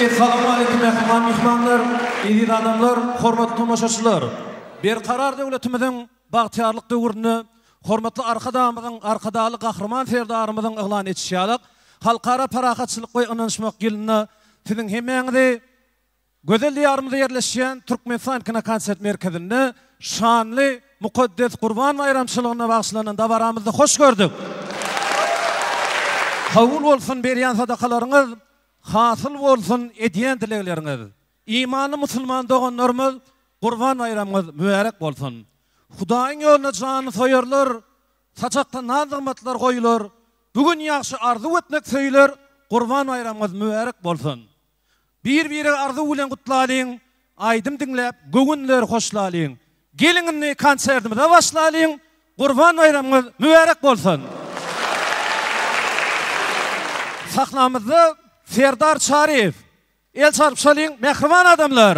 Essalawmaleýkim mähriban myhmanlar, eziz adamlar, hormatly tomaşaçylar! Berkarar döwletimiziň bagtyýarlyk döwründe hormatly Arkadagymyzyň, Arkadagly Gahryman Serdarymyzyň yglan etişi ýalyk, Halkara parahatçylyk we ynanyşmak ýylynda siziň hemmäňizi Gözel Diýarymyzda ýerleşýän Türkmenistan kinokonsert merkezinde şanly mukaddes Gurban baýramçylygyna bagyşlanan dabaramyzda hoş gördük. Kabul bolsun berýän sadakalaryňyz, hasyl bolsun edýän dilegleriňiz. Imanly musulman doganlarymyz Gurban baýramyňyz mübärek bolsun. Hudaýyň ýolunda janyny soýarlar, saçakda naz-nygmatlar goýular. Bu gün ýagşy arzuw etmek söýüler, Gurban baýramyňyz mübärek bolsun. Bir-biregi arzuw bilen gutlalyň, Aýdym diňläp, göwünleri hoşlalyň. Geliň indi konsertimize başlalyň, Gurban baýramyňyz mübärek bolsun! Sahnamyzda Serdar Çaryýew. El çarpyşalyň, mähriban adamlar!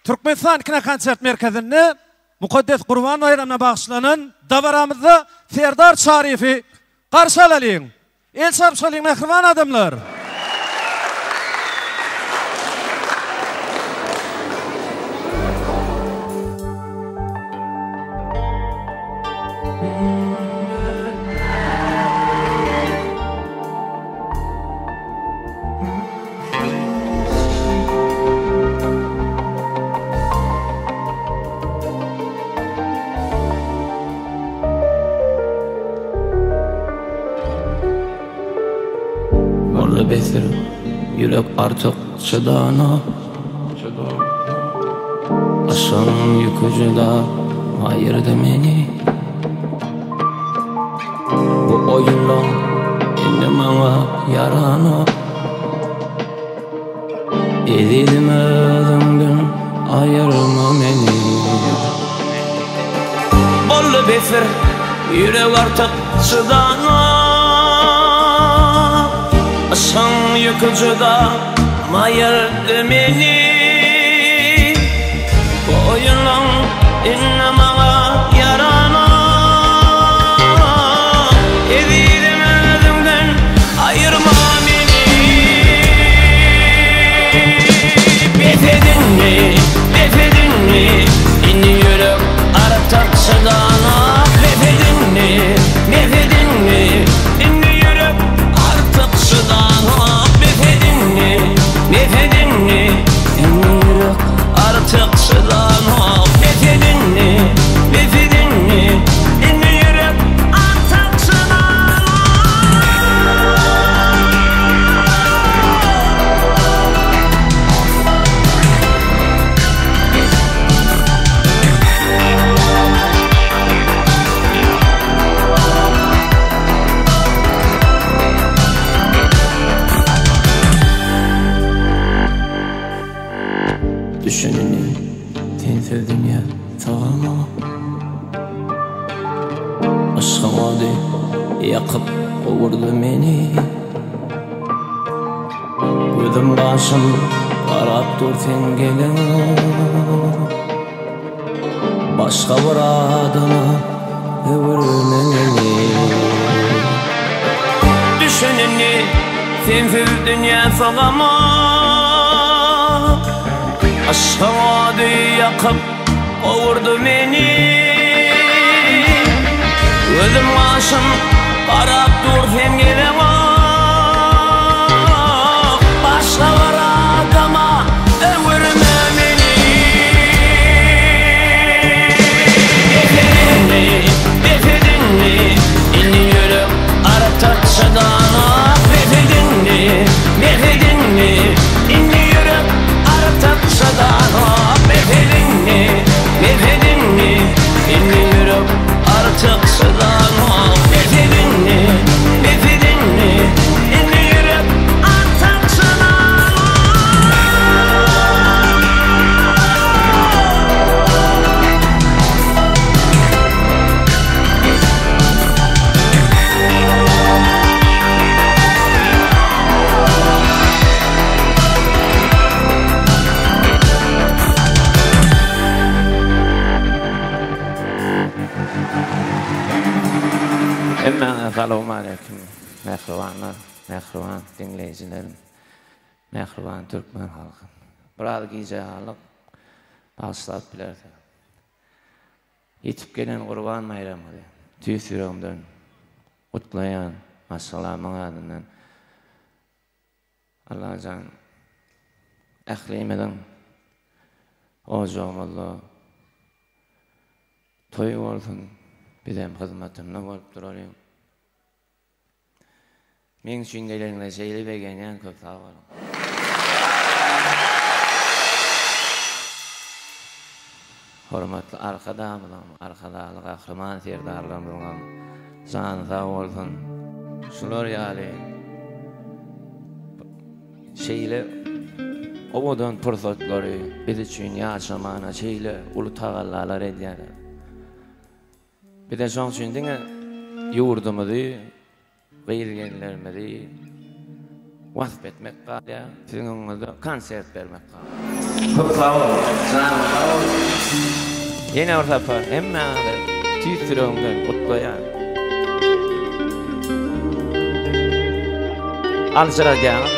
Türkmenistan kinokonsert merkezinde mukaddes Gurban baýramyna bagyşlanan dabaramyzda Serdar Çaryýewi garşy alalyň! El çarpyşalyň mähriban adamlar! Boldy besdir, ýürek artyk çydanok. Yşgyň ýüki juda aýyrdy meni. Bu oýunlaň indi maňa ýaranok. Ezizim özüňden aýyrma meni. Boldy besir, ýürek artyk çydanok. Yşgyň ýüki juda maýyrdy meni. Bu oýunlaň indi maňa ýaranok. Ezizim özüňden aýyrma meni. Bes et indi, bes et indi, indi ýürek artyk çydanok. Bes et indi, bes et indi, indi ýürek artyk çydanok. Bes et indi, bes et indi, indi ýürek artyk çydanok. Bes et indi, bes et indi, indi ýürek artyk çydanok. Düşünini sensiz dünýä syganok. Yşgyň ody ýakyp gowurdy meni. Gözüm gaşym garap dur sen geleňe. Başga bir adama öwürme meni. Düşünini sensiz dünýä sygamok. Yşgyň ody ýakyp gowurdy meni. Gözüm gaşym garap dur sen geleňok. Başga bir adama öwürme meni. Bes et indi, bes et indi, indi ýürek artyk çydanok. Bes et indi, bes et indi, indi ýürek artyk çydanok. Bes et indi, bes et indi, indi ýürek artyk çydanok. Bes et indi, bes et indi, indi ýürek artyk çydanok. Hemmäňize salowmaleýkim, mähribanlar, mähriban diňleýjilerim. Mähriban türkmen halky. Biraz gijä galdyk. Bagyşlap bilersiňiz. Ýetip gelen Gurban baýramyňyzy tüýs ýüregimden gutlaýan maşgalamyň adyndan. Allajan ählimiziň ojagymyzda toý bolsun, bizem hyzmatynda bolup duralyň. Meň üçin geleniňize şeýle begenýän köp sag boluň. Hormatly Arkadagymyzyň, Arkadagly Gahryman Serdarlarymyzyňam jany sag bolsun. Şular ýaly şeýle owadan pursatlary biz üçin ýaşamana şeýle uly tagallalar edýärler. Bize şoň üçin diňe ýurdumyzy, gyz-gelinlerimizi wasp etmek galýar, siziň öňüňizde konsert bermek galýar. Köp sag boluň, janyňyz sag bolsun. Ýene bir sapar hemmäňizi tüýs ýüregimden gutlaýan. Aljyradýaňyz.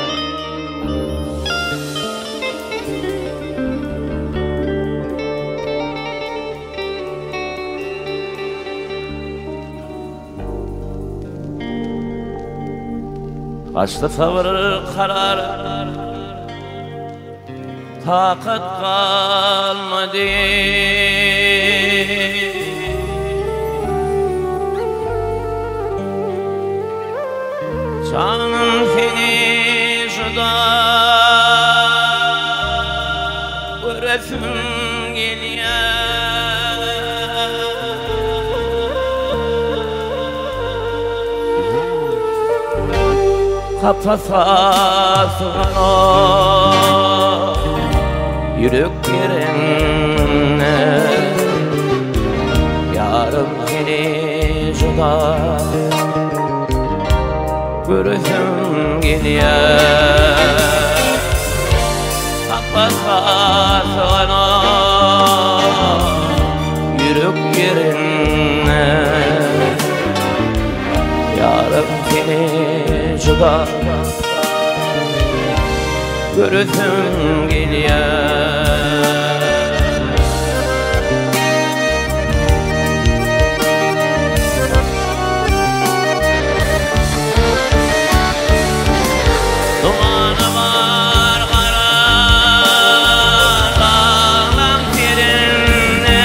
Gaçdy sabyr karar Takat galmady Janym seni juda Göresim gelýär. Kapasa syganok ýürek ýerinde Ýarym seni juda göresim gelýär. Kapasa syganok ýürek ýerinde Ýarym seni juda göresim gelýär. Dumany bar gara daglaň serinde.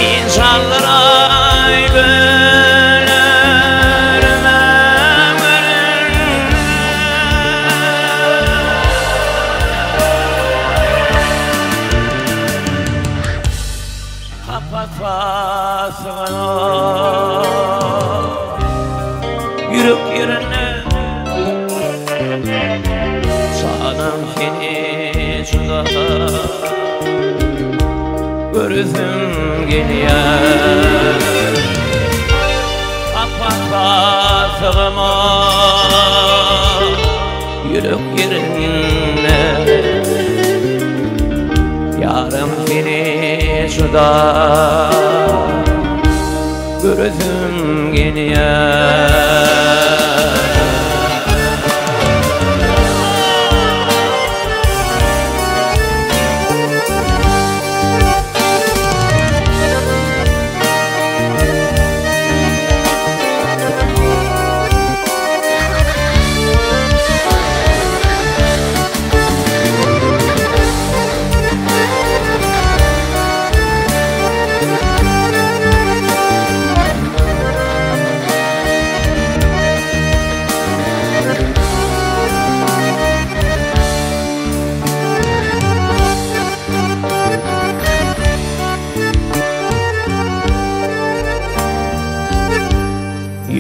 Inşallaray bölerime göründe. Kapasa syganok ýürek ýerinde Janym seni juda göresim gelýär Kapasa syganok Ýürek ýerinde Ýarym seni juda göresim gelýär.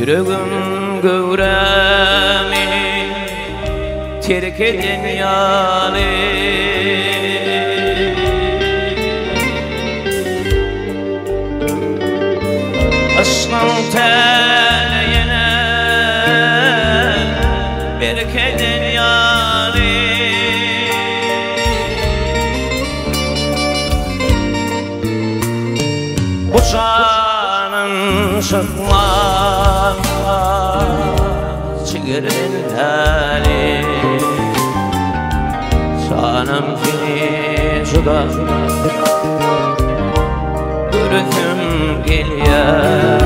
Ýüregim göwrämi terk eden ýaly. Yşgyň täleýine berk eden ýaly. Bu janyň. çykmaz jigerden häli. Janym seni juda göresim gelýär.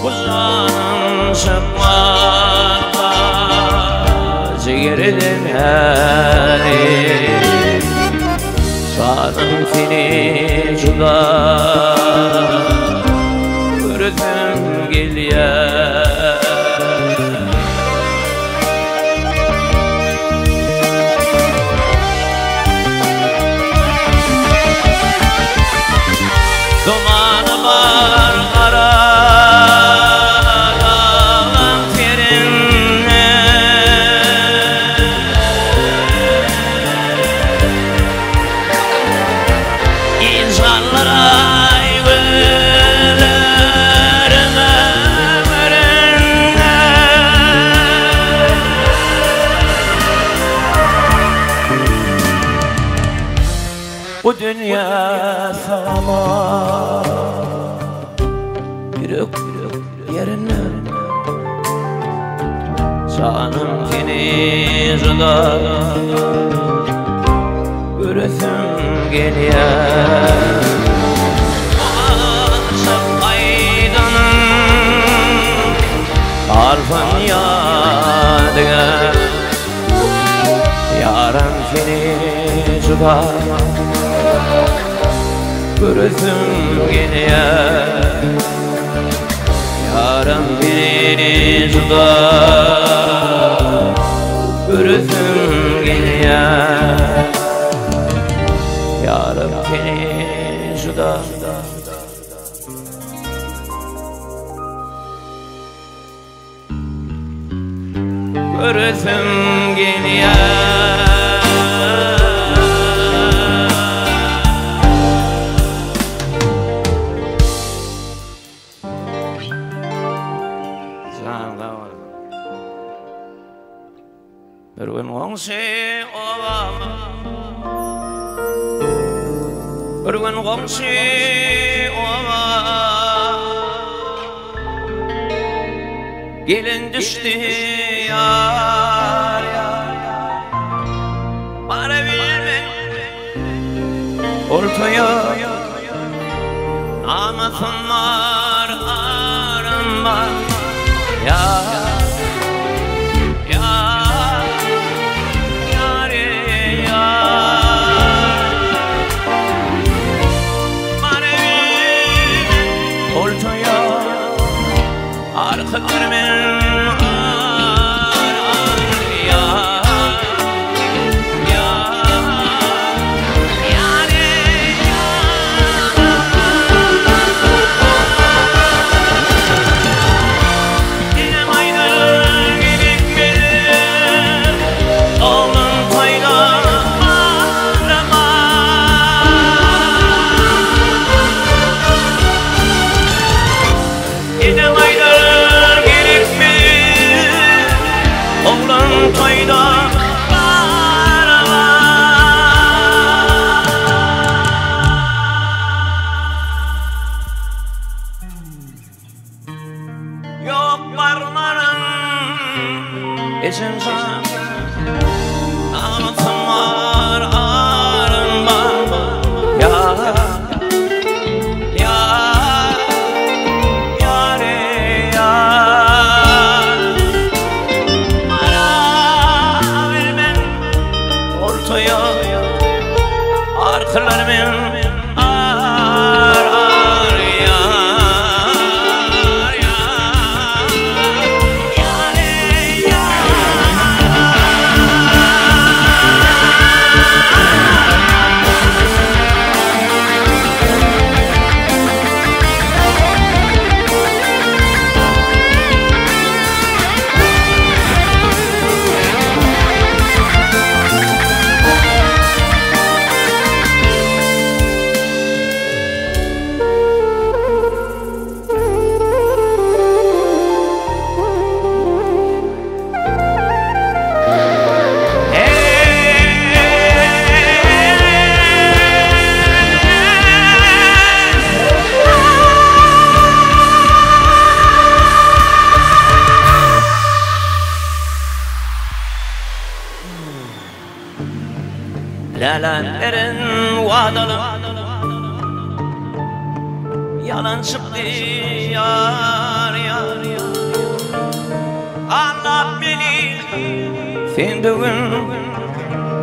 Bu janym çykmaz jigerden häli. Janym seni juda göresim gelýär. Dumany bar gara daglaň serinde. Inşallah gözlerime göründe. Bu dünýä sygmaz ýürek ýerine. Janym seni juda göresim gelýär. Aşyk aýdanyň galsyn ýadygär. Ýarym seni juda göresim gelýär. Ýarym seni juda göresim gelýär. Ýarym seni juda göresim gelýär. Jan sag bolsun. Bir gün goňşy obama, Bir gün goňşy oba Gelin düşdi ýar ýar. Barabilmen ol toýa, Namysym bar, arym bar. Ýar, ýar, ýar, ýar. Barabilmen ol toýa, Arka görmen ar, ar, ýar, ýar, ýar, ýar. Enem aýdar gerekmi, Oglum toýda barma. Enem aýdar gerekmi, Oglum toýda barma. Ýok barmaryn ejem jan, Namysym bar, arym bar. Ýar, ýar, ýar, ýar. Barabilmen ol toýa, Arkalar men ar, ar, ýar, ýar, ýar, ýar. Läläm beren wadalar Ýalan çykdy ýar ýar Aldap meni sen bu gün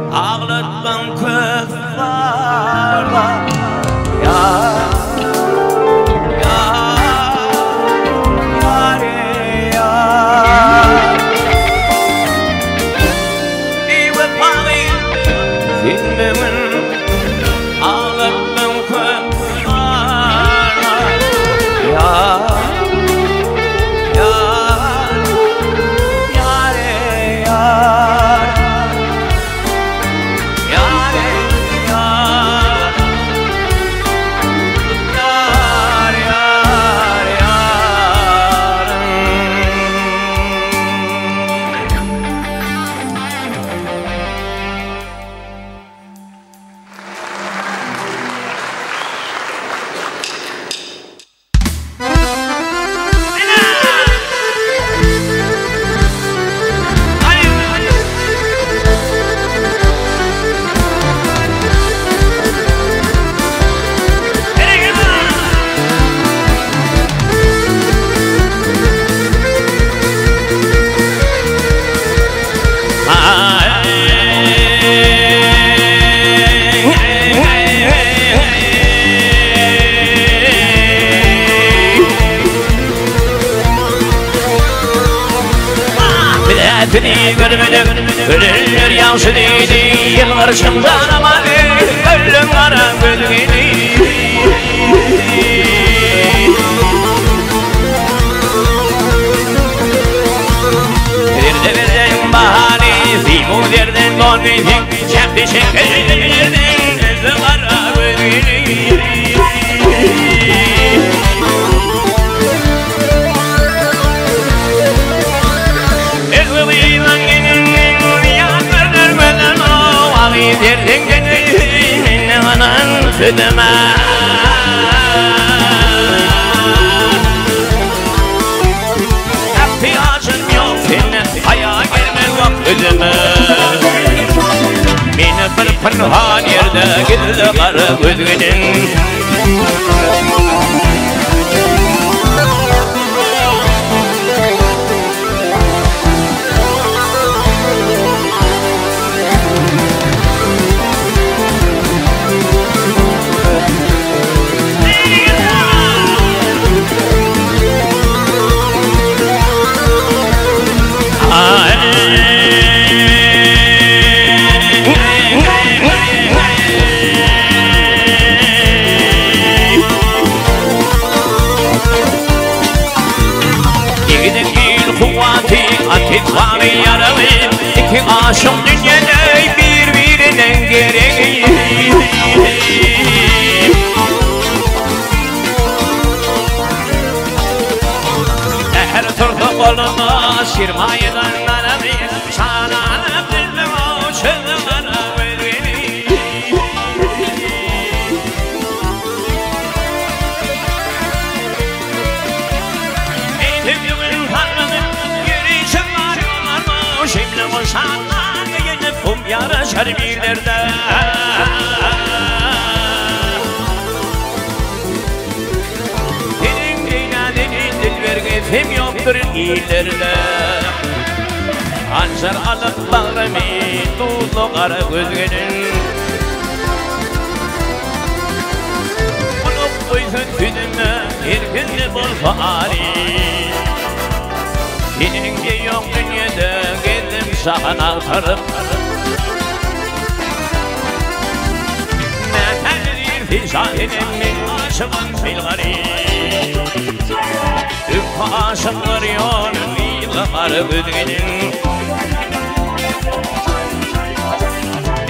Aglatmaň köp barla Ýar ýar ýar ýar Biwepaly sen bu gün Aglatmaň köp barla Ýar ýar ýar ýar Ýar ýar Ýar ýar ýar Bilätini görmedik, ölenler ýagşy diýdi, Ýylgyrşym tanamady, öldüm gara gözgini. Zerde berden bahany, zibu zerden don geýseň, Çäkli şekerlerden özi gara gözgini. Meni bir pynhan ýerde gizle gara gözginiň. Ýigidiň il kuwwaty, aty bary ýaragy, Iki aşyk dünýede bir-biriniň geregi. Säher tursa goluna şirmaýydan galamy, Şanana bildim-ow, çözüm gara gözgini. Hanjar alyp bagrymy duzly gara gözgeniň Gulak goýsun sözüme erkinde bolsa ary Seniňki ýok dünýede gezdim jahan agtaryp Mätäjdir sen şahenem men aşygam şeýlgary Öňki aşyklar ýol yzla gara gözgeniň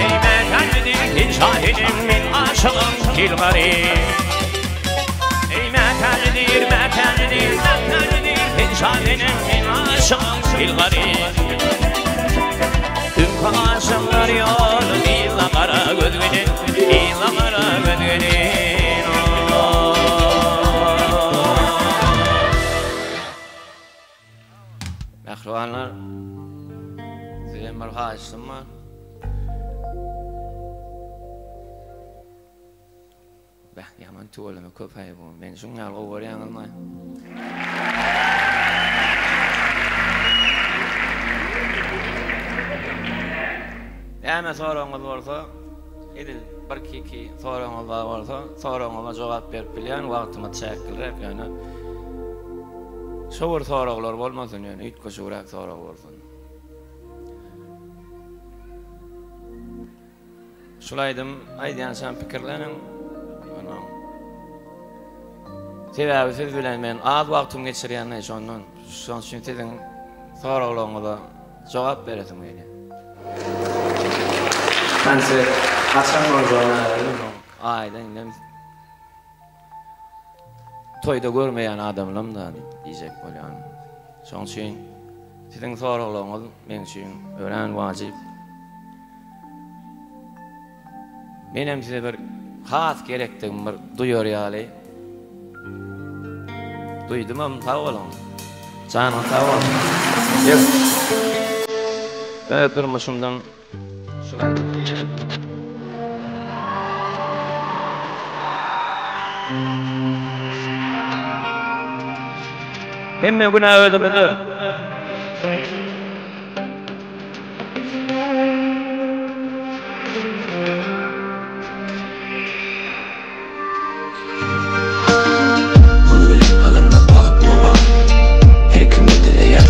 Eý mätäjdir sen şahenem men aşygam şeýlgary Eý mätäjidir, mätäjidir, mätäjidir, Sen şahenem, men aşygam şilgary. Öňki aşyklar ýoly yzla gara gözgünin, Yzla gara gözgünin, Mähribanlar, sizden bir haýyştym bar. Beh, ýaman tüweleme köp-äý bu. Meni şuň ýaly gowy görýäňizmi? Näme soragyňyz bolsa, edil birki-iki soragyňyz bar bolsa, soragyňyza jogap berip bilýän, wagtymyz çäkliräk ýöne. Şo bir soraglar bolmasyn ýöne, üýtgeşigräk sorag bolsun. Şul aýdym aýdýançam pikirleniň. Onuň Sebäbi siz bilen men az wagtym geçirýän şondan. Şonuň üçin siziň soraglaryňyza jogap beresim gelýär. Konsert haçan boljagyny bilemok. Aýda indem toýda görmeýän adamlam-da diýjek bolýan. Şonuň üçin siziň soraglaryňyz meň üçin örän wajyp. Menem size bir has gerekdigimi bir duýar ýaly duýdumam sag boluň. Janyňyz sag bolsun. Öz durmuşymdan şu Hemme günä özümizde. Muny bilip alynma bagt bu bagt Her kime dileýär.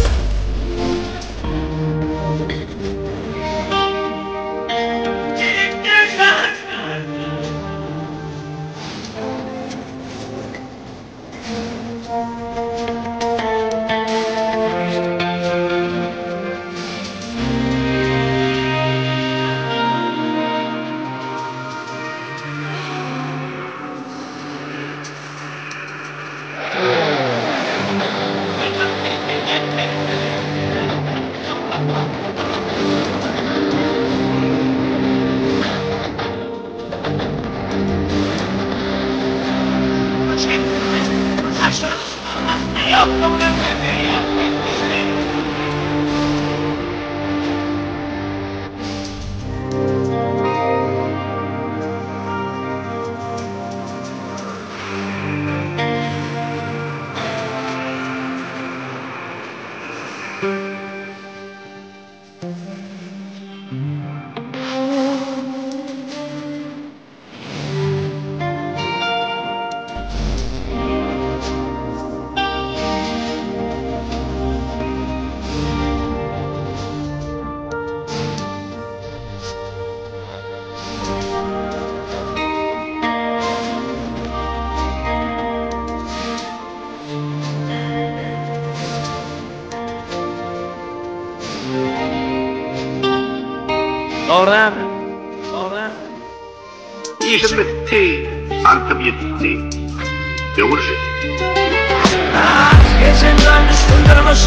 Dogry dälmi? Dogry dälmi? Işim bitdi, antym ýitdi. Öwürşi. Geçen dönmüş gündürmüş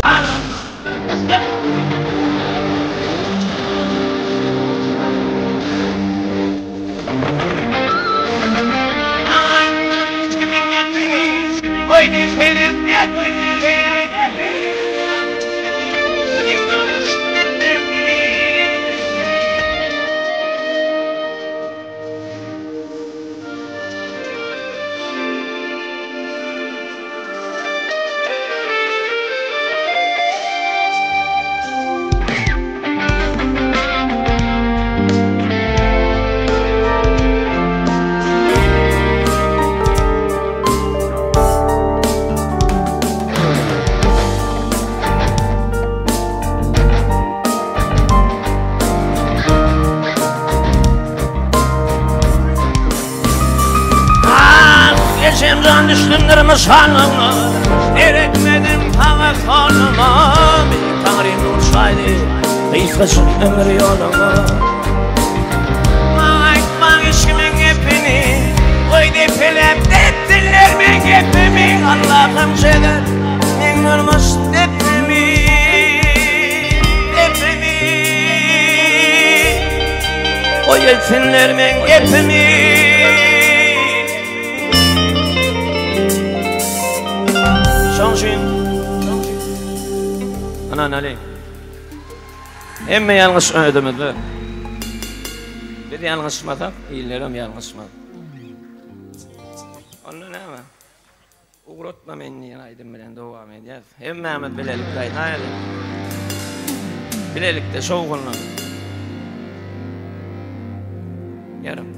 Geçemden düşkündürmüş hanımı Eretmedim sana sonuma Bir Tanrım uçsaydı Gysgaçyk ömür yolumu Maňa aýtmaň işimiň gepini Goý depelep depdinler meň gepimi Allahym çözer meň durmuş depimi Depimi Goý etsinler meň gepimi Şoň üçin Ynanalyň. Hemme ýalňyş özümizde. Biz ýalňyşmasak, illerem ýalňyşmaz. Onda näme? Ugratma meni diýen aýdym bilen dowam edýäs. Hemmämiz bilelikde aýdaýaly. Bilelikde şowhunlanyp. Ýörüň.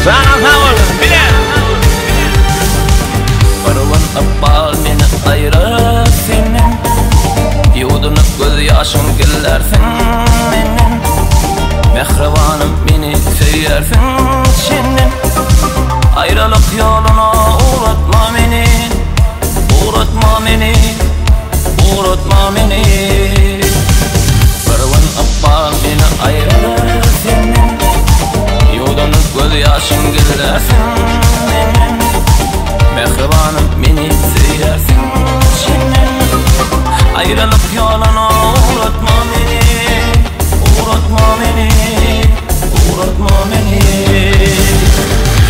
Janyň sag bolsun, bile! Bir gün ykbal meni aýyrar senden Ýuwdunyp göz ýaşyň gizlärsiň menden Mähribanym meni söýersiň çenden Aýralyk ýoluna ugratma meni Ugratma meni Ugratma meni Bir gün ykbal meni aýyrar senden Ýuwdunyp göz ýaşyň gizlärsiň menden Mähribanym meni söýersiň çenden Aýralyk ýoluna ugratma meni Ugratma meni Ugratma meni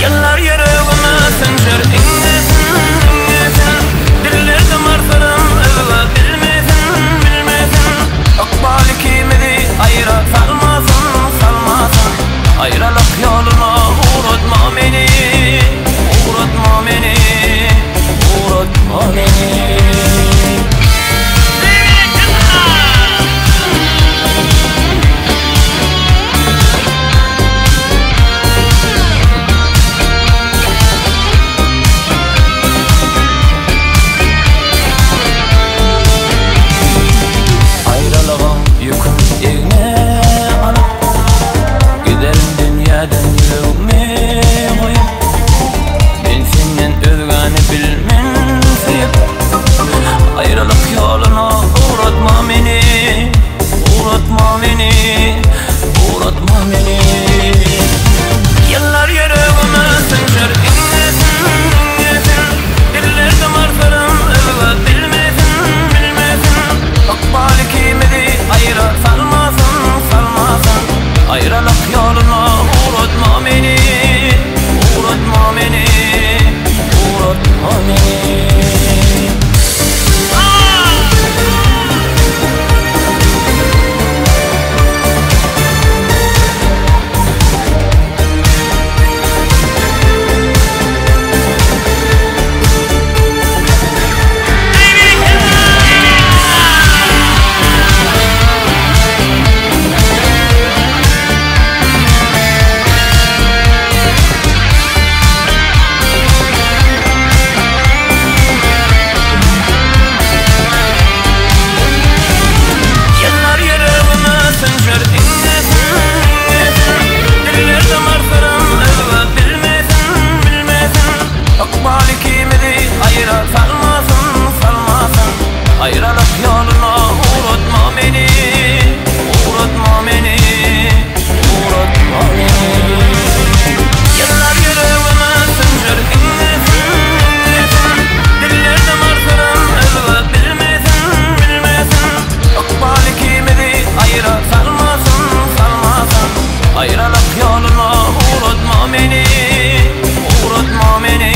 Ýyllar ýüregime sünjer iňňesin iňňesin Diller dymarsaram özge bilmesin bilmesin Ykbal ikimizi aýra salmasyn salmasyn Aýralyk ýoluna ugratma meni Ugratma meni Ugratma meni. Aýralygyň ýükün egne alyp, Giderin dünýäden ýüregimi goýup. Men senden özgäni bilmen söýüp, Aýralyk ýoluna ugratma meni, Ugratma meni, ugratma meni. Ýyllar ýüregime sünjer iňňesin, iňňesin, Diller damar syrym özge bilmesin, bilmesin. Ykbal ikimizi aýra salmasyn, salmasyn. Aýralyk ýoluna ugratma meni, ugratma meni, ugratma meni. Ýyllar ýüregime sünjer iňňesin, iňňesin. Diller damar syrym özge bilmesin, bilmesin. Ykbal ikimizi aýra salmasyn, salmasyn. Aýralyk ýoluna ugratma meni, ugratma meni, ugratma meni. Ýyllar ýüregime sünjer iňňesin, iňňesin. Diller damar syrym özge bilmesin, bilmesin. Ykbal ikimizi aýra salmasyn, salmasyn. Aýralyk ýoluna ugratma meni, ugratma meni,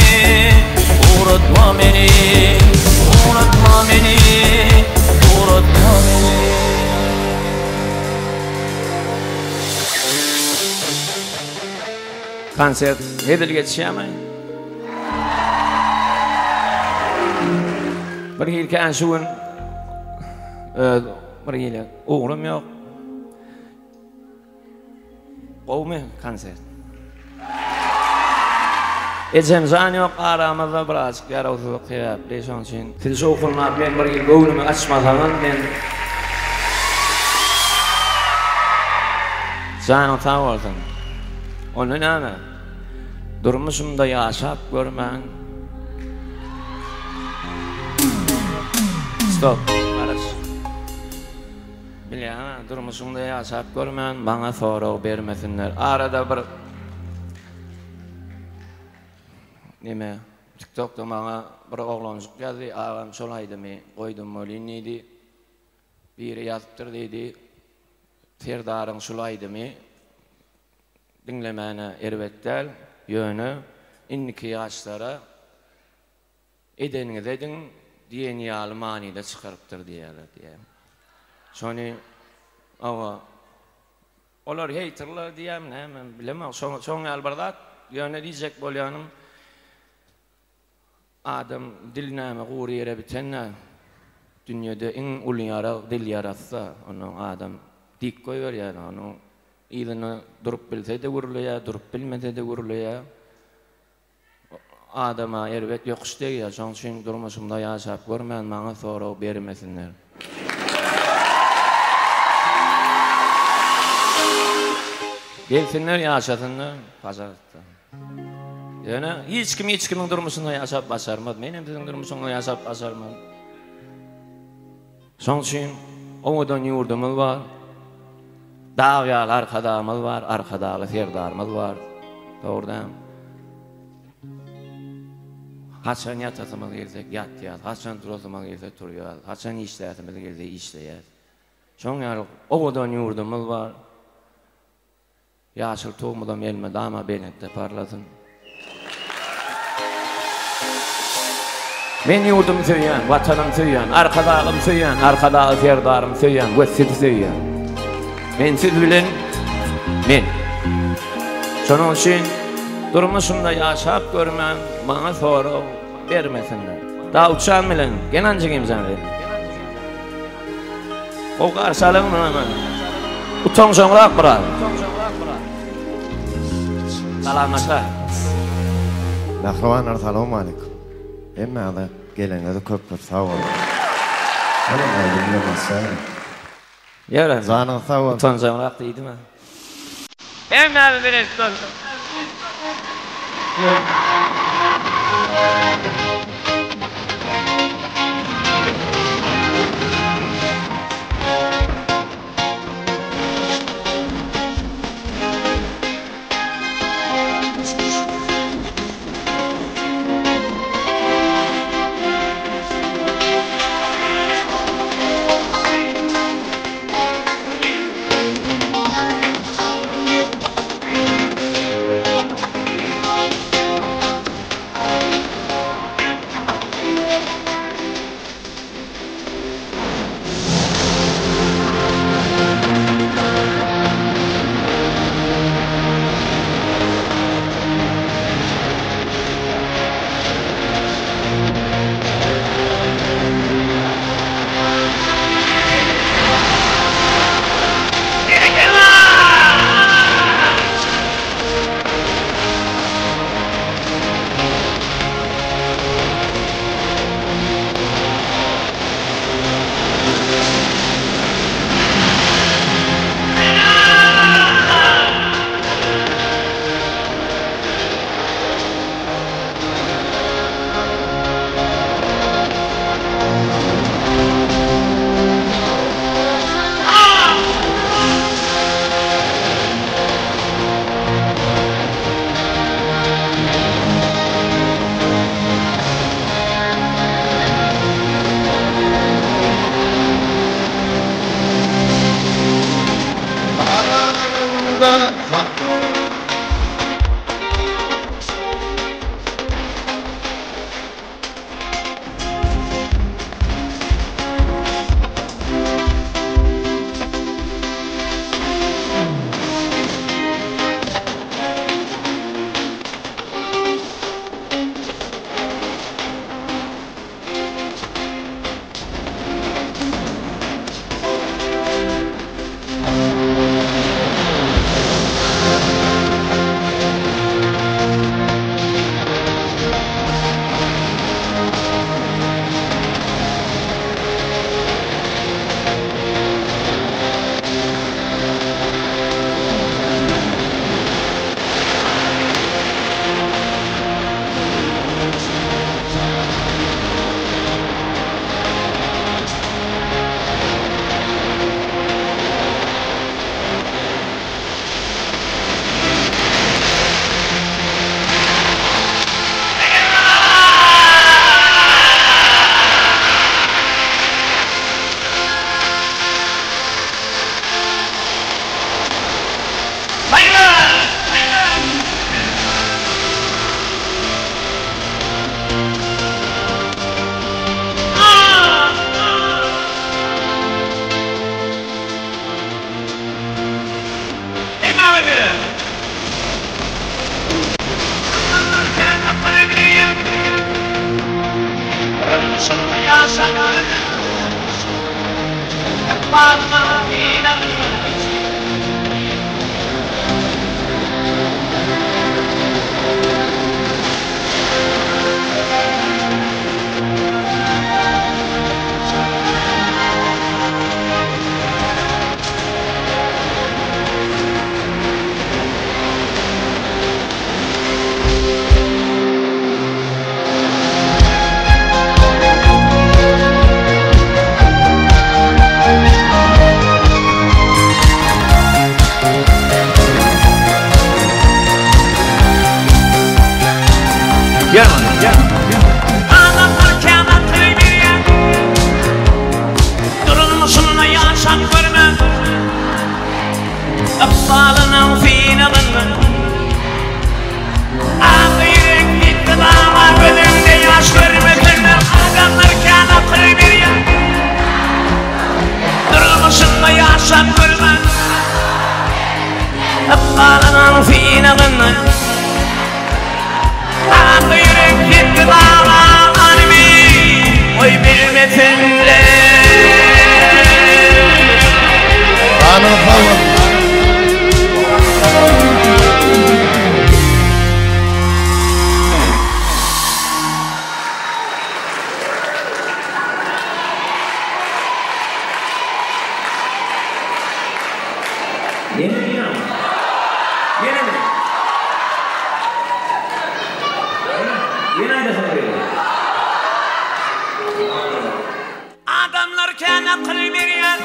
ugratma meni, ugratma meni, ugratma meni. Konsert hezil geçýärmi? Bir hili kän şu gün öz bir hili ugrum ýok. Gowumy konsert? Ejem jan ýok aramyzda birazjyk ýarawsyzlyk sebäpli şoň üçin. Sizi şowhunlap men bir ýyl göwnümi açmasaňyz men Janyň sag bolsun. Onda näme? Durmuşymda ýaşap görmän. Stop. Garaş. Bilýäňä, durmuşyňda ýaşap görmän maňa sorag bermesinler. Arada bir neme TikTokda maňa bir oglanjyk ýazdy, agam şol aýdymy goýdum welin diýdi. Biri ýazypdyr diýdi. Serdaryň şul aýdymy diňlemäne erbet däl, ýöne. Indiki ýaşlara edeniňizi ediň diýen ýaly manyda çykarypdyr diýýärler diýýär. Şony hawa olar heýterler diýýärmi näme bilemok şoň ýaly bir zat ýöne diýjek bolýanym Adam dil näme gury ýere biten-dä. Dünýede iň uly ýarag dil ýarasy-da. Onnoň adam dik goýberýär, onuň yzyna durup bilse-de gürleýär, durup bilmese-de gürleýär. Adama erbet ýokuş degýär. Şoň üçin durmuşymda ýaşap görmän maňa sorag bermesinler. Gelsinler ýaşasynlar, pažalsta. Ýöne hiç kim hiç kimiň durmuşynda ýaşap başarmaz. Men hem siziň durmuşyňyzda ýaşap başarman. Şoň üçin owadan ýurdumyz bar. Dag ýaly arkadagymyz bar, arkadagly serdarymyz bar. Dogrudan. Haçan ýatasymyz gelse ýatýas, haçan turasymyz gelse turýas, haçan işläsimiz gelse işleýäs. Şoň ýaly owadan ýurdumyz bar. Ýaşyl tugumyzam elmydama belentde parlasyn. Men ýurdumy söýýän, Watanymy söýýän, Arkadagymy söýýän, Arkadagly Serdarymy söýýän we sizi söýýän. Men siz bilen men. Şonuň üçin durmuşymda ýaşap görmän maňa sorag bermesinler. Dawutjan bilen Genanjigim jan seni. Gowy garşy alyň muny. Utanjaňrak biraz. Salamlaşa. Mähribanlar salowmaleýkum. Hemmäňize geleniňize köp köp sag boluň. Olam aýdym bilen başlaýalyň. Ýöre. Janyňyz sag bolsun. Utanjaňrak diýdim-ä. Hemmämiz bilen utanjak. Ykbalynyň synagynda. Adamlar kän akyl berýär. Durmuşynda ýaşap görmän. Ykbalynyň synagynda. Ak ýürek ýetdi daga gözüňde ýaş görmesinler. Adamlar kän akyl berýär. Durmuşynda ýaşap görmän. Ykbalynyň synagynda. Ak ýürek ýetdi daga ganymy goý bilmesinler. Janyňyz sag bolsun. Ýene Ýenemi? Ýene aýdasyň gelýär. Adamlar kän akyl berýär.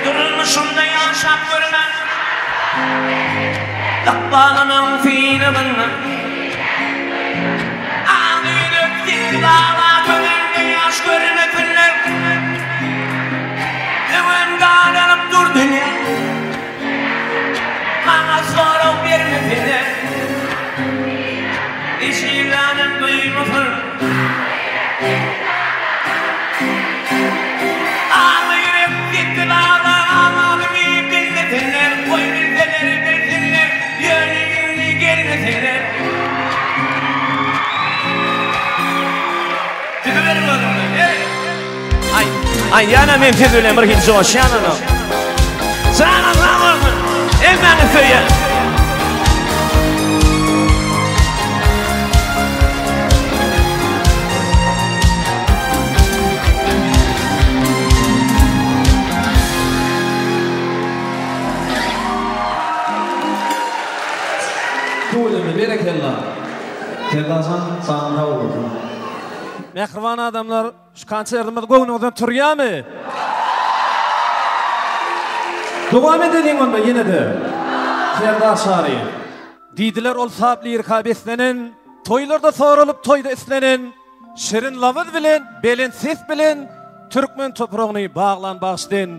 Durmuşynda ýaşap görmän. Ykbalynyň synagynda. Ak ýürek ýetdi dala gözünde ýaş görmesinler. Öňem galanyp dur dünýä. Maňa sorag bermesene. Eşiganym duýmasyn. Aňy ýürek ýetdi dala amalymy bilmesinler. Goý bilseler bilsinler ýöne indi gelmesinler. Sizi beriň özüňize. Hey! Aý, aý, ýana men siz bilen bir hili joşýan ana. Janyň sag bolsun. Hemmäňizi söýýän. Tüweleme berekella. Serdarjan janyň sag bolsun. Mähriban adamlar Şu konsertimiz göwnüňizden turýamy? Dowam edeliň onda ýene-de. Serdar Çaryýew. Diýdiler ol sap lirika beslenen, Toýlarda soralyp toýda islenen, Şirin labyz bilen, belent ses bilen Türkmen topragyny baglan bagşy sen.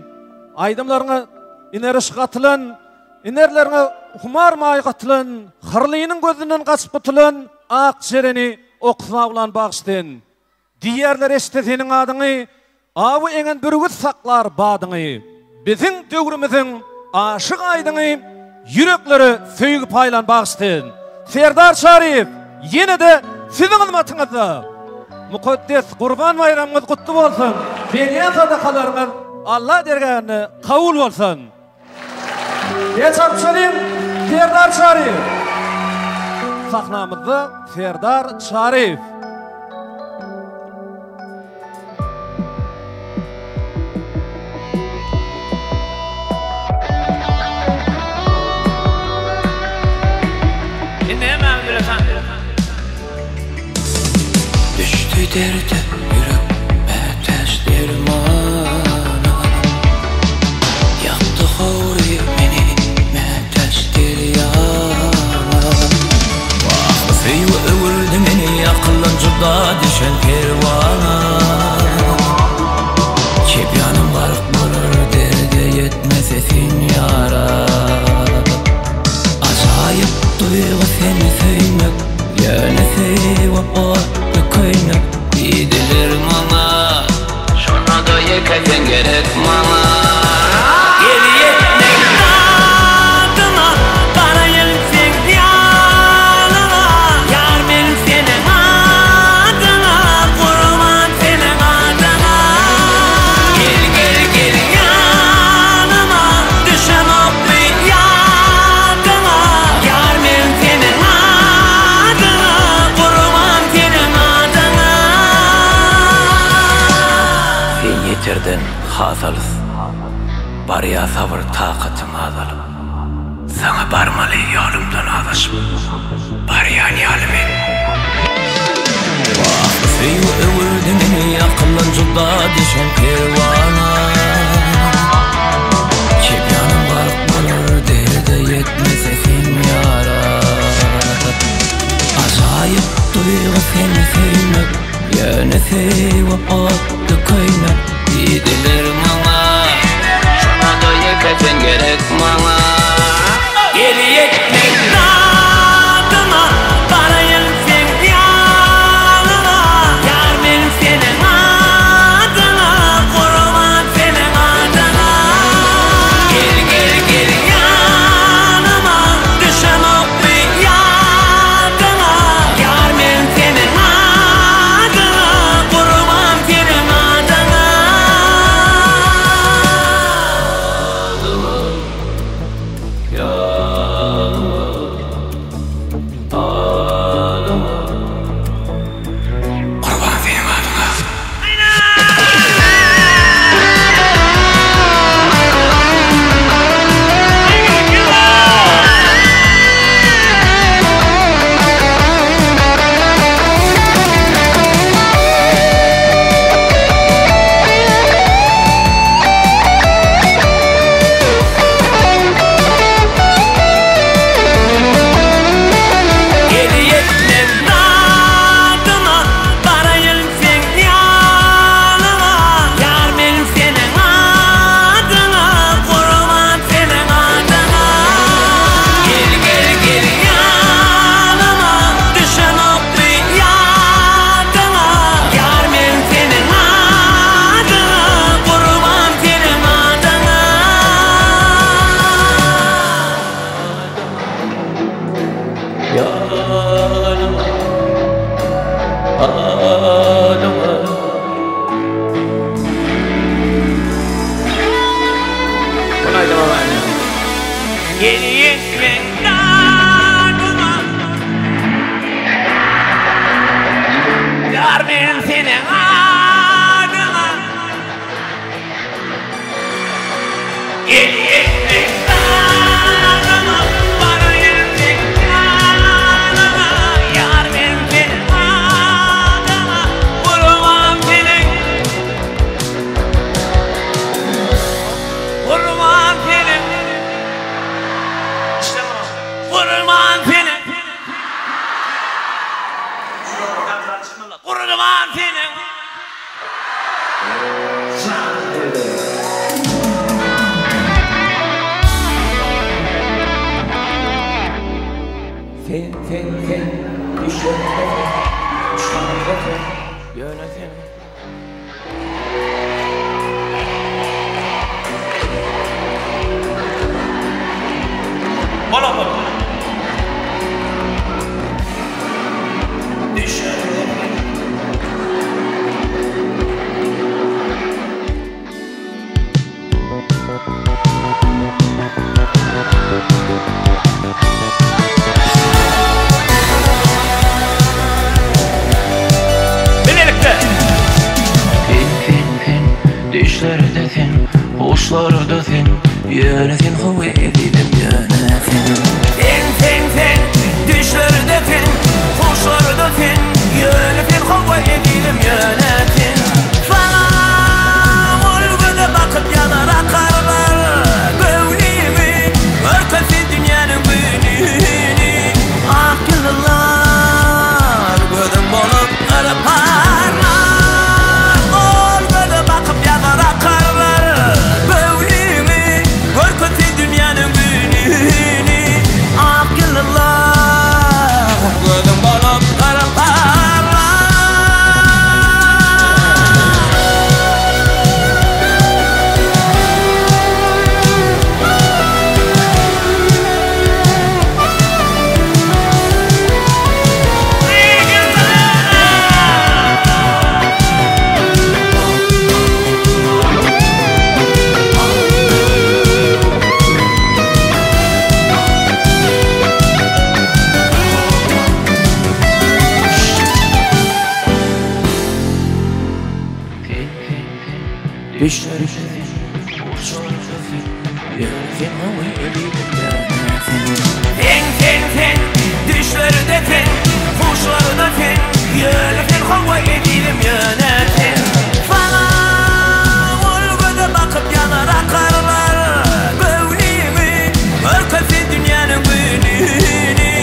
Aýdymlaryňa iner yşk gatylan, Inerleriňe humar maý gatylan, Hyrlynyň gözünden gaçyp gutulan Ak jereni oksawlan bagşy sen. Diýerler eşitse seniň adyňy, Awy eňen bürgüt saklar badyňy. Biziň döwrümiziň aşyk aýdyňy, Ýüreklere söýgi paýlan bagşy sen. Serdar Çaryýew ýene-de siziň hyzmatyňyzda. Mukaddes Gurban baýramyňyz gutly bolsun! Berýän sadakalaryňyz Alla dergähinde kabul bolsun! Geç alçalyň Serdar Çaryýew. Sahnamyzda Serdar Çaryýew. Indi hemmämiz bile tans. Düşdi derde ýürek mätäç dermana Ýakdy howry meni mätäç derýana Wah söýgi öwürdi meni akyldan juda düşen perwana Çep ýanym gark bolar derde ýetmese sen ýara Ajaýyp duýgy seni söýmek Ýöne söýüp otly köýnek Diýdiler maňa. Şonda-da ýeke sen gerek maňa. Gel ýetmek dadyma, Garaýyn seň ýanyňa. Ýar men seniň adyňa, Gurban seniň adyňa. Gel. Barýa sabyr takatym azalyp. Saňa barmaly ýolumdan azaşyp barýan ýaly men. Wah, söýgi öwürdi meni akyldan juda düşen perwana. Çep ýanym gark bolar derde ýetmese sen ýara. Ajaýyp duýgy seni söýmek, ýöne söýgi otly köýmek diýdiler maňa. Şonda-da ýeke sen gerek maňa. Gel ýetmek dadyma, baraýyn seň ýanyňa. Ýar men seniň adyňa, gurban seniň adyňa. Gel, gel, gel ýanyma, düşemok bu ýadyňa. Ýar men seniň adyňa, gurban seniň adyňa. Gurban seniň adyňa. Gel ýetmez dadyma, baraýyn seň ýanyňa. Ýar men seniň adyňa, gurban seniň adyňa. Gel, gel, gel ýanyma, düşemok bu ýadyňa. Ýar men seniň adyňa, gurban seniň adyňa. Ýanyma, adyňa. Bul aýdyma many. Gel ýetmez dadyma. Ýar men seniň adyňa. Gel ýetmez dadyma, baraýyn seň ýanyňa. Ýar men seniň adyňa, gurban seniň. Gurban seniň. Gurban seniň. Gurban seniň. Sen, sen, sen, düşlerde sen, düşlerde sen, ýöne sen. Düşlerde sen. Bilelikde. Sen, sen, sen, düşlerde sen, huşlarda sen, ýöne sen how ezizim ýöne sen. Sen, sen, sen, düşlerde sen, huşlarda sen, ýöne sen how ezizim ýöne sen. Saňa ol göze bakyp ýanar akarlar, göwnümi görkezse dünýäniň gününi. Ak ýyldyzlar gözüň bolup parlar. Ol göze bakyp ýanar akarlar, göwnümi görkezse dünýäniň gününi. Ak ýyldyzlar gözüň bolup parlar. Sen, sen, sen, düşlerde sen, huşlarda sen, ezizim ýöne sen. Saňa ol göze bakyp ýanar akarlar göwnüňi Görkezse dünýäniň gününi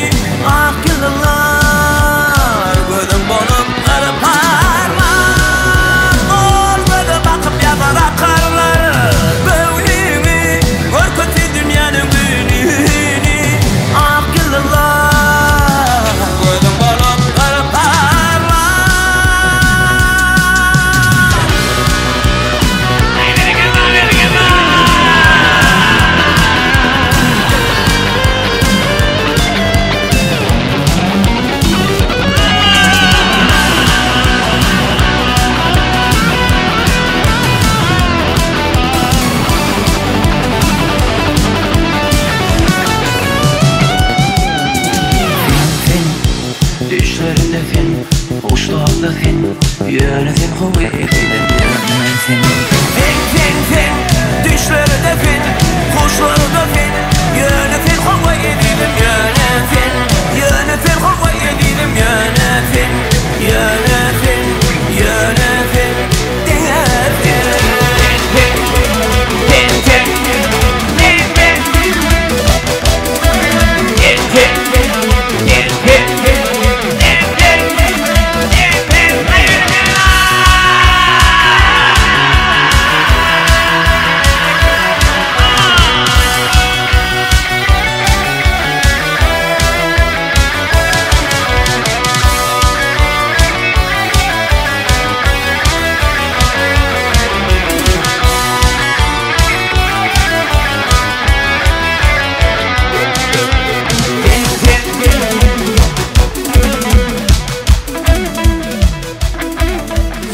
Ak ýyldyzlar gözüň bolup gyrparlar Ol göze bakyp ýanar akarlar göwnüňi Görkezse dünýäniň gününi Ak ýyldyzlar gözüň bolup gyrparlar. Sen sen, düşlerinde sen, huşlarda sen, Ýöne sen gowy ezizim ýöne sen. Sen sen sen, düşlerde sen, huşlarda sen, Ýöne sen gowy ezizim ýöne sen, Ýöne sen gowy ezizim ýöne sen, Ýöne sen, ýöne sen, diňe sen. Sen sen, sen sen, men men. Sen sen, sen sen, men men. Sen sen, men men.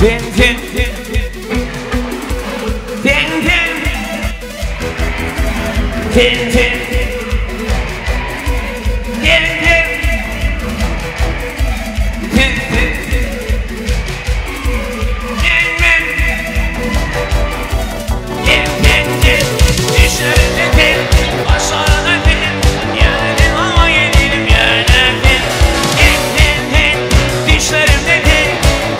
Sen sen, sen sen, sen sen, sen sen, sen sen, men men. Sen sen sen, düşlerinde sen, başlarında sen, ýöne hawa ezizim ýöne sen. Sen sen sen, düşlerimde sen,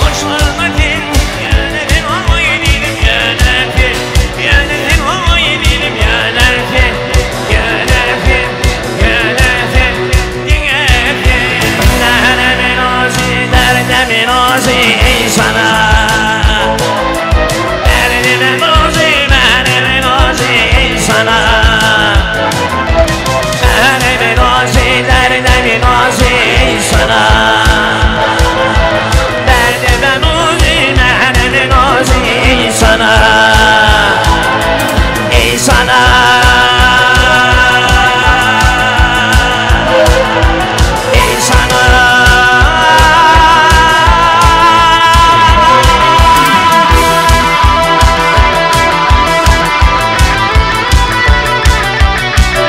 huşlarında sen, ýöne sen hawa ezizim ýöne sen, Ýöne sen hawa ezizim ýöne sen, ýöne sen, ýöne sen, diňe sen. Derdime rozi, derdime rozi ey sana. Derdime rozi, derdime rozi ey sana. Derdime rozi, derdime rozi ey sana. Derdime rozi, derdime rozi ey sana. Ey sana. Ey sana.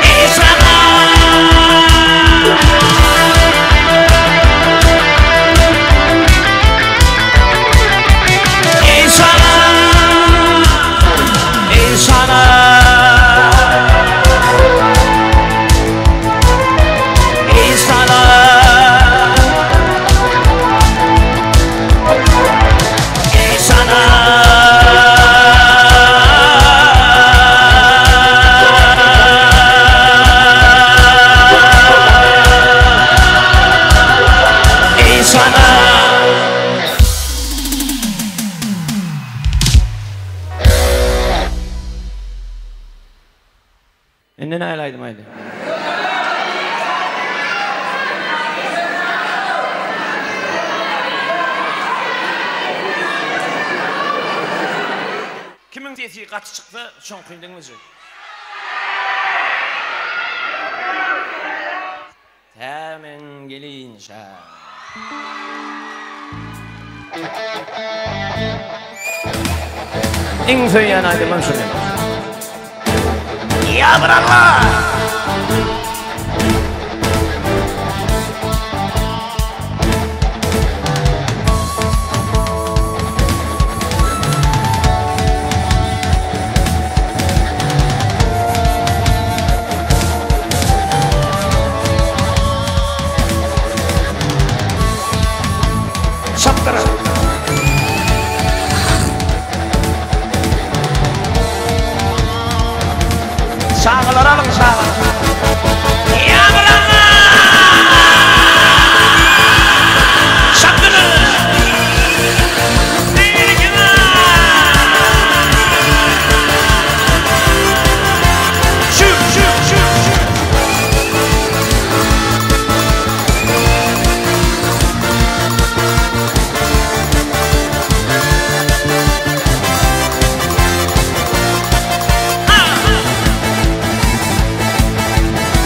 Ey sana. Ey sana. Ey sana. Ey sana. Ey sana. Ey sana. Indi nähili aýdym aýdýar? Kimiň sesi gaty çyksa, şoňkyny diňlejek. Tä men gelinçä. Iň söýýän aýdymym şu meniň. Ýa bir Allah! Çapdyr.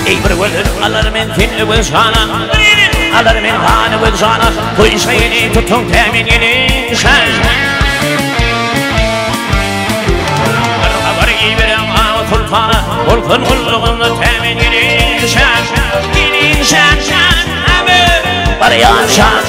Eý bir gözel alar men sen öwez jana Alar men han öwez jana Toý şaýyny tutuň tämin gelin şan Bir habar iberiň aw sultana Bolsun gullugynda tämin gelin şan Gelin şan şan Barýan şan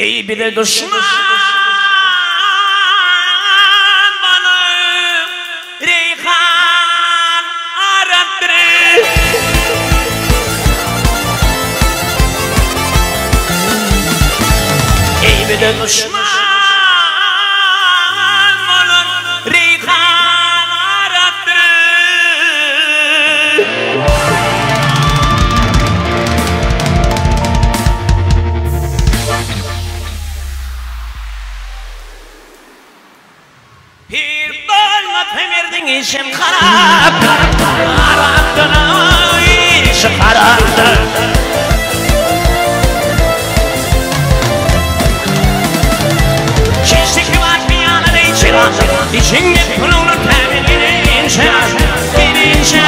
Eý bize duşman bolup Reýhan arapdyr. Eý bize duşman bolup Reýhan arapdyr. Pir bolmasa merdiň işem harapdyr, harapdyr, işi harapdyr. Şişdi kebap ýaly çyra, içiňde puluny tämin gelinçä, gelinçä,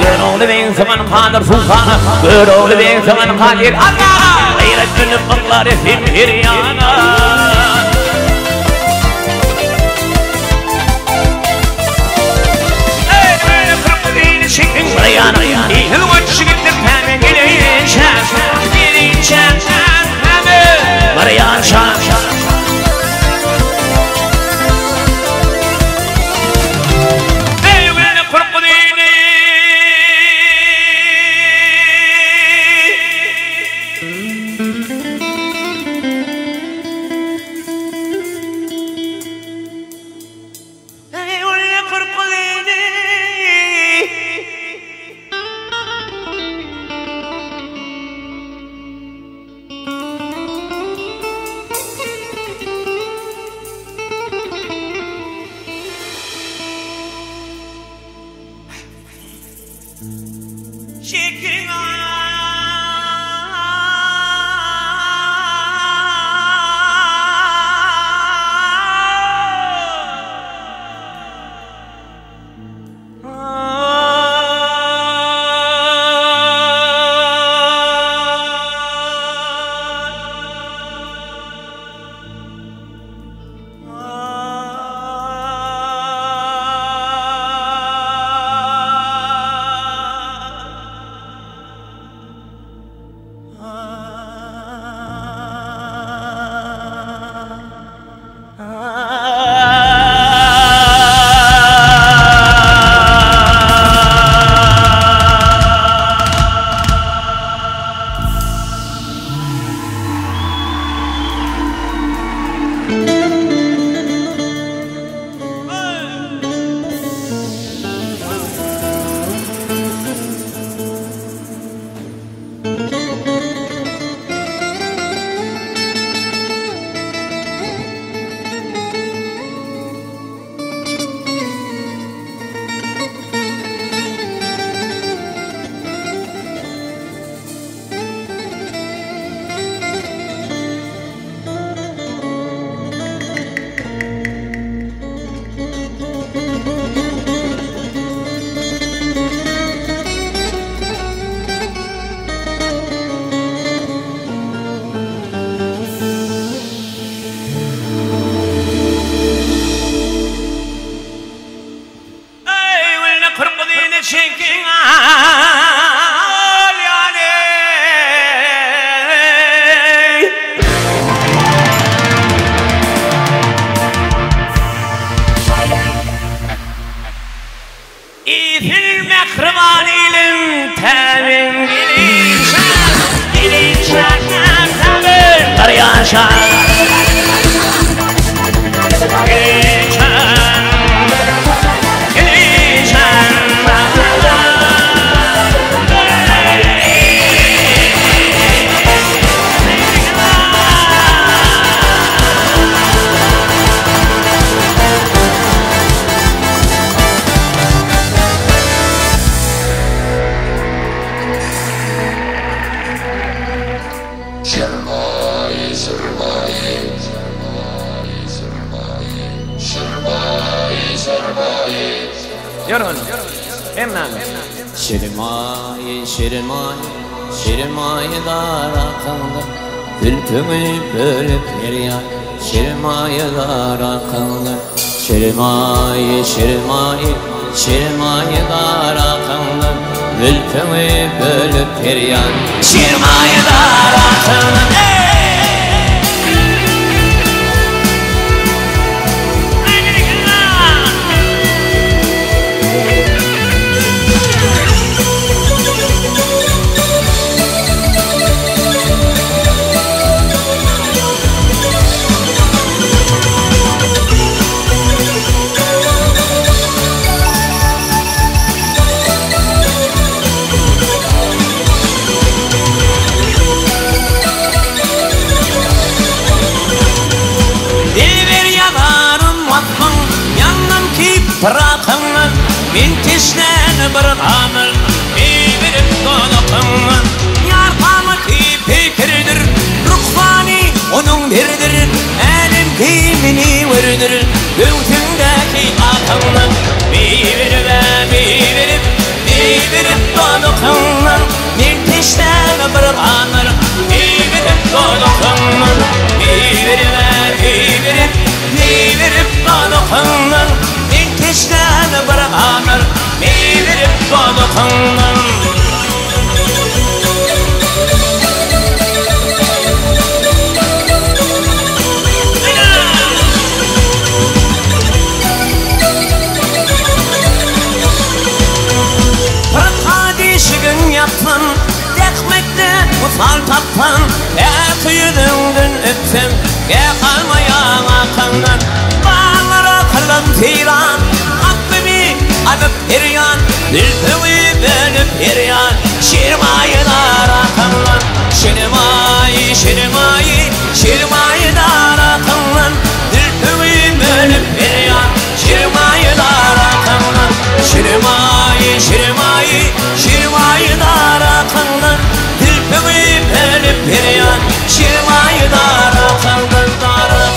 Görogly begiň sygan kadyr sultana, Görogly begiň sygan kadyr Alla! Gaýrat dönüp yklar etsin her ýana. Ýör onda. Hemmämiz. Şirmaýy, şirmaýy, şirmaýy dar arkaňda, Zülpüňi bölüp berýän, şirmaýy dar arkaňda. Şirmaýy, şirmaýy, şirmaýy dar arkaňda, Zülpüňi bölüp berýän, şirmaýy dar arkaňda. Dilber ýazarym waspyň ýandym ki pyrakyňdan Men teşnäni bir gamyr meý berip dolakyňdan Ýar kamaty peýkerdir ruhbany onuň berdir Älem keýmini gördür göwsüňdäki akyňdan Meý berib-ä meý berip meý berip dolakyňdan Men teşnäni bir gamyr meý berip dolakyňdan Meý berib-ä meý berip meý berip dolakyňdan Men teşnäni bir gamyr meý berip dolakyňdan. Pyrka deşigin ýapsam, Zähmetde wysal tapsam, Päk ýüzüňden öpsem, Gä galmaýaň arkaňdan. Baglara kylan seýran, Aklymy alyp her ýan, Zülpüňi bölüp her ýan, Şirmaýylar arkaňdan. Şirmaýy, şirmaýy, şirmaýylar arkaňdan, Zülpüňi bölüp her ýan, Şirmaýylar arkaňdan. Şirmaýy, şirmaýy, şirmaýylar arkaňdan, Zülpüňi bölüp her ýan, Şirmaýylar arkaňdan, arkaňdan.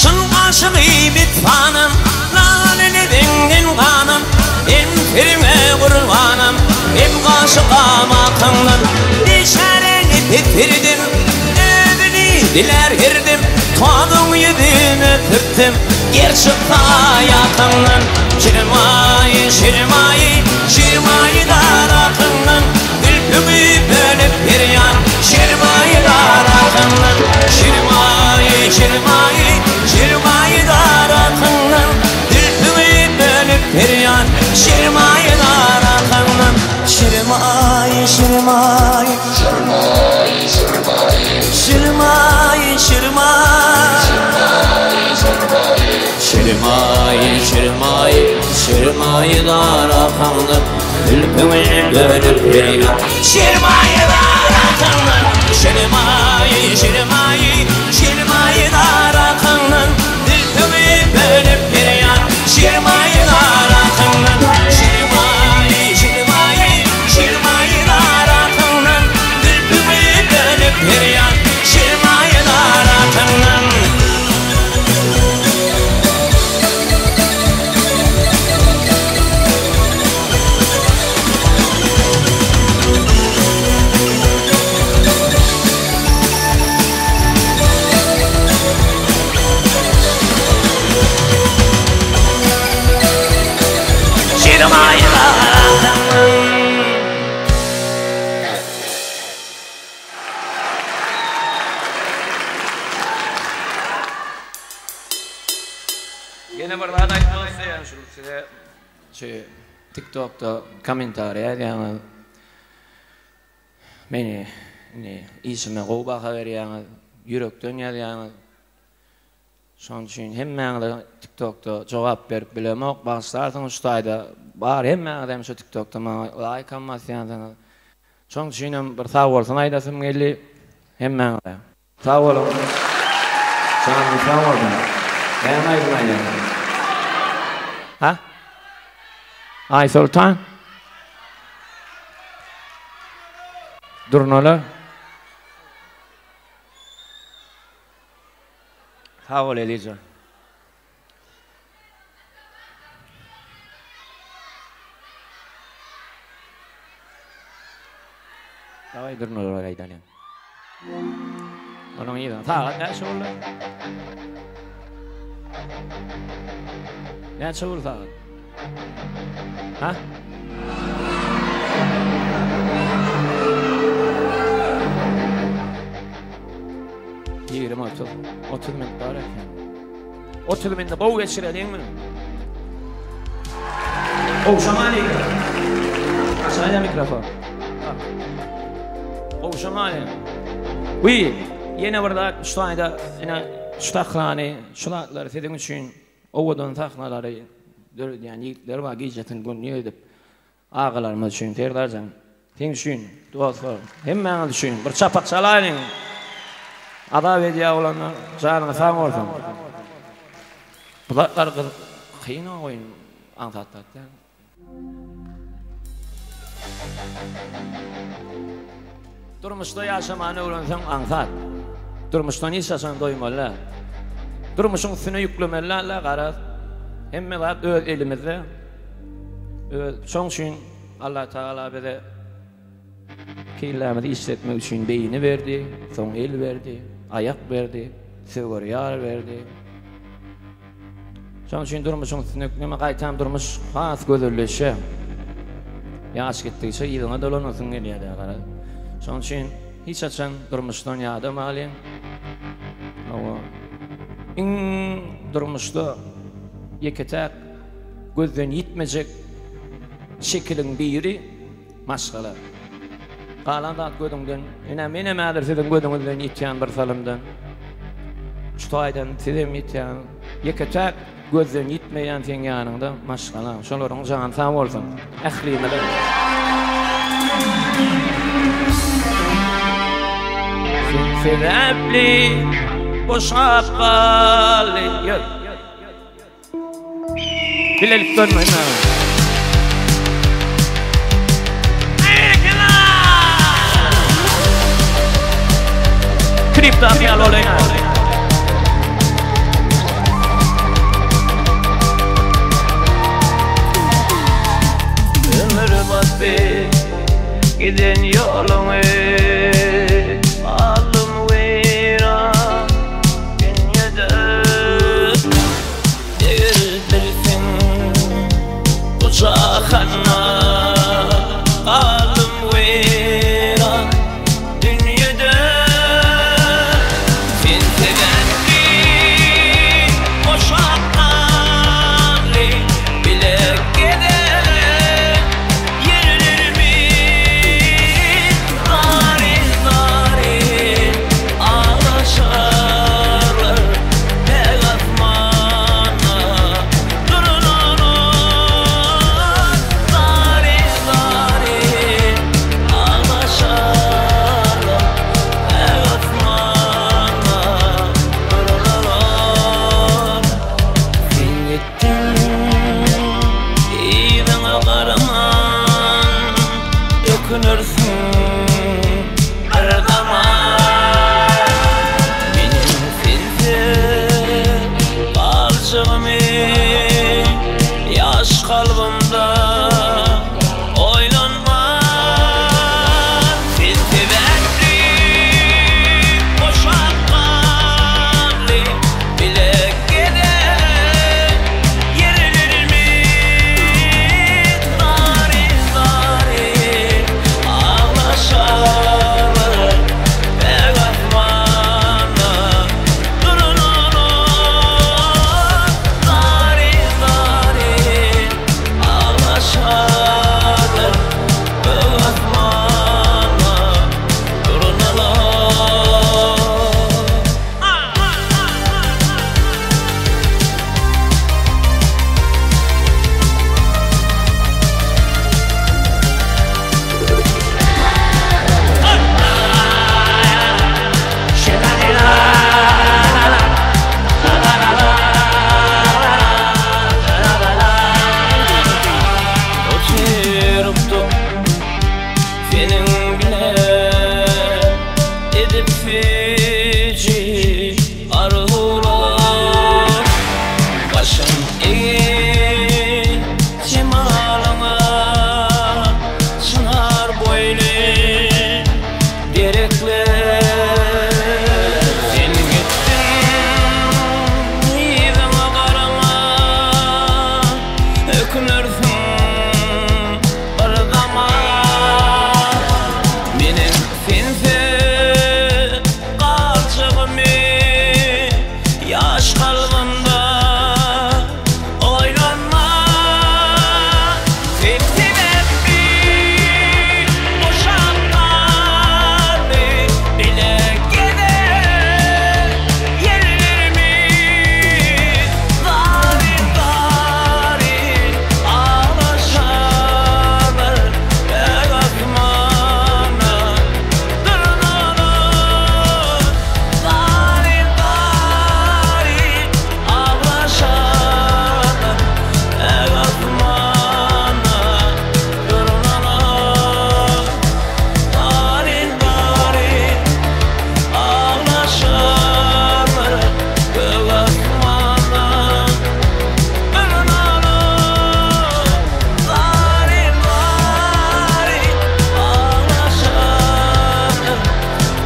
Çyn aşygy betpanam, Lal lebiňden ganam, Hem seriňe gurbanam, Hem gaşy-gam akyňdan. Biçäräni petirdim, Özüni dilär herdim, Tozuň ýüzüne sürtsem, Ger çyksa ýakaňdan. Şirmaýy, şirmaýy, şirmaýy dar akyňdan, Zülpüňi bölüp her ýan, Şirmaýy dar akyňdan. Şirmaýy, şirmaýy, şirmaýy dar akyňdan, Zülpüňi bölüp her ýan, Şirmaýy dar akyňdan. Şirmaýy, şirmaýy, şirmaýy, şirmaýy, Şirmaýy, şirmaýy, şirmaýy dar akyňdan, Zülpüňi bölüp her ýan, Şirmaýy dar akyňdan. Şirmaýy, şirmaýy, şirmaýy dar akyňdan, Zülpüňi bölüp her ýan, Şirmaýy dar akyňdan. Şirmaýy, şirmaýy, şirmaýy dar akyňdan, Zülpüňi bölüp her ýan, Şirmaýy dar akyňdan. Şirmaýy dar. Daňdan. Ýene bir zat aýtmak isleýän şu size şu TikTokda kommentariýa ýazýaňyz. Meni indi işime gowy baha berýäňiz, ýürekden ýazýaňyz. Şonuň üçin hemmäňize TikTokda jogap berip bilemok, bagyşlarsyňyz şu taýda bar hemmäňiz hem şu TikTokda maňa laýkam basýansyňyz. Şonuň üçinem bir sag bolsun aýdasym geldi hemmäňize. Sag boluň. Janyňyz sag bolsun. Näme aýdym aýdýaň? Ha? Aýsoltan? Durnalar? Sag bol Elija. Daway durnalar aýdalyň. Onuň ýygy. Sagat näçe boldy? Näçe boldy sagat? Ha? 20 30 30 minut bar eken. 30 minutda gowy geçireliňmi? Gowşamaly. Aşaýa mikrofon. Gowşamaly. Wi, ýene bir zat şu taýda ine şu sahnany, şu zatlary siziň üçin owadan sahnalary döredýän ýigitler bar gijesini gündiz edip. Agalarymyz üçin Serdarjan seň üçin dostlar hemmäňiz üçin bir çapak çalaýlyň azap edýär oglanlar janyňyz sag bolsun bu zatlar gyzyk kyn oýun aňsat zat däl. Durmuşda ýaşamany öwrenseň aňsat. Durmuşdan hiç haçan doýmaly däl. Durmuşyň üstüne ýüklemeli däl-de garaz. Hemme zat öz elimizde. Öz şoň üçin Allah Tagala bize kellämizi işletmek üçin beýni berdi, soň el berdi, aýak berdi, söwer ýar berdi. Şonuň üçin durmuşyň üstüne ýükleme, gaýtam durmuş has gözelleşýär. Ýaş gitdigiçe yzyňa dolanasyň gelýär-dä garaz. Şonuň üçin hiç haçan durmuşdan ýadamalyň. Hawa. Iň durmuşda ýeke-täk gözden ýitmejek şekiliň biri Maşgala. Galan zat gözüňden. Ine, menem häzir siziň gözüňizden ýitýän bir salymdan. Şu taýdan sizem ýitýäňiz. Ýeke-täk gözden ýitmeýän seň ýanyňda maşgalaň. Şolaryň jany sag bolsun. Ählimiziň. Sen sebäpli boşap galdy ýör. Bilelik dönmeyin ha. Klipde ýaly bolaýyn. Ömür basdy giden ýoluňy Galdym weýran dünýede Eger bilseň bu jahanda Galdym weýran dünýede Sen sebäpli boşap galdy Bile gezen ýerlerimiz Zaryn-zaryn Aglaşarlar päk asmanda Durnalar zaryn-zaryn Aglaşarlar päk asmanda Durnalar Sen gitdiň yzyňa garaman Ökünersiň Bir zaman meniň sensiz galjagymy Ýaş kalbymda oýlanman Sen sebäpli boşap galdy Bile gezen ýerlerimiz Zaryn-zaryn. Düşünersiň bir zaman Meniň sensiz galjagymy Ýaş kalbymda oýlanma Sen sebäpli boşap galdy Bile gezen ýerlerimiz Zary-zary aglaşarlar Gök asmana durnalar Zary-zary aglaşarlar Gök asmana durnalar Zary-zary aglaşarlar Gök asmana durnalar Zary-zary aglaşarlar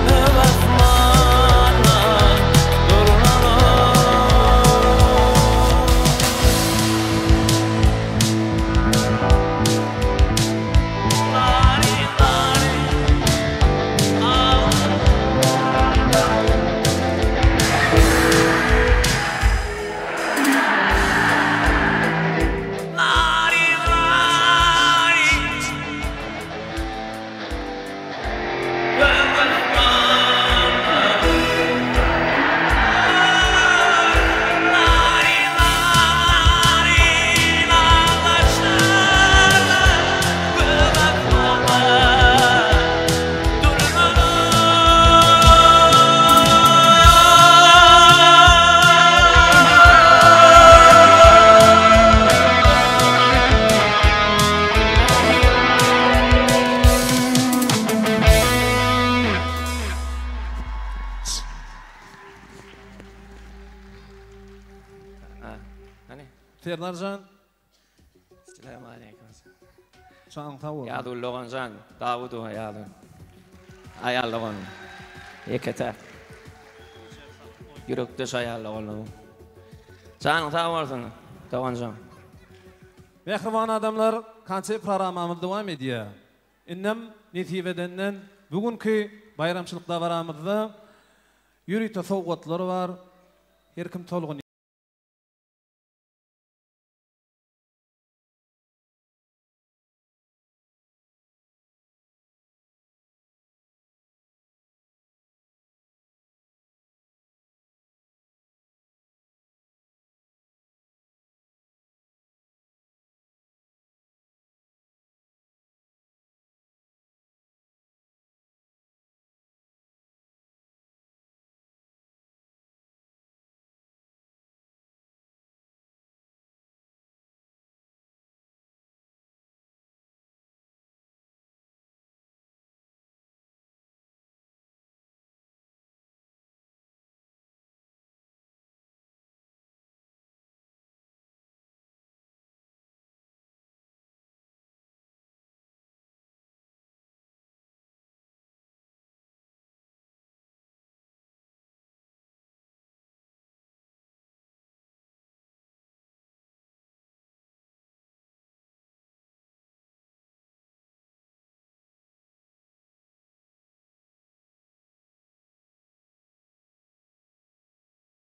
Gök asmana durnalar Hany. Serdar jan. Selamünaleyküm. Janyň sag bolsun. Ýaduly doganjan, Dawudowa ýaly. Aýal doganym. Ýeke-täk. Ýürekdeş aýal doganlygym. Janyň sag bolsun, doganjan. Mähriban adamlar, konsert programmamyz dowam edýär. Indem nesip edenden bu günki baýramçylyk dabaramyzda ýörite sowgatlar bar. Her kim tolgunýar.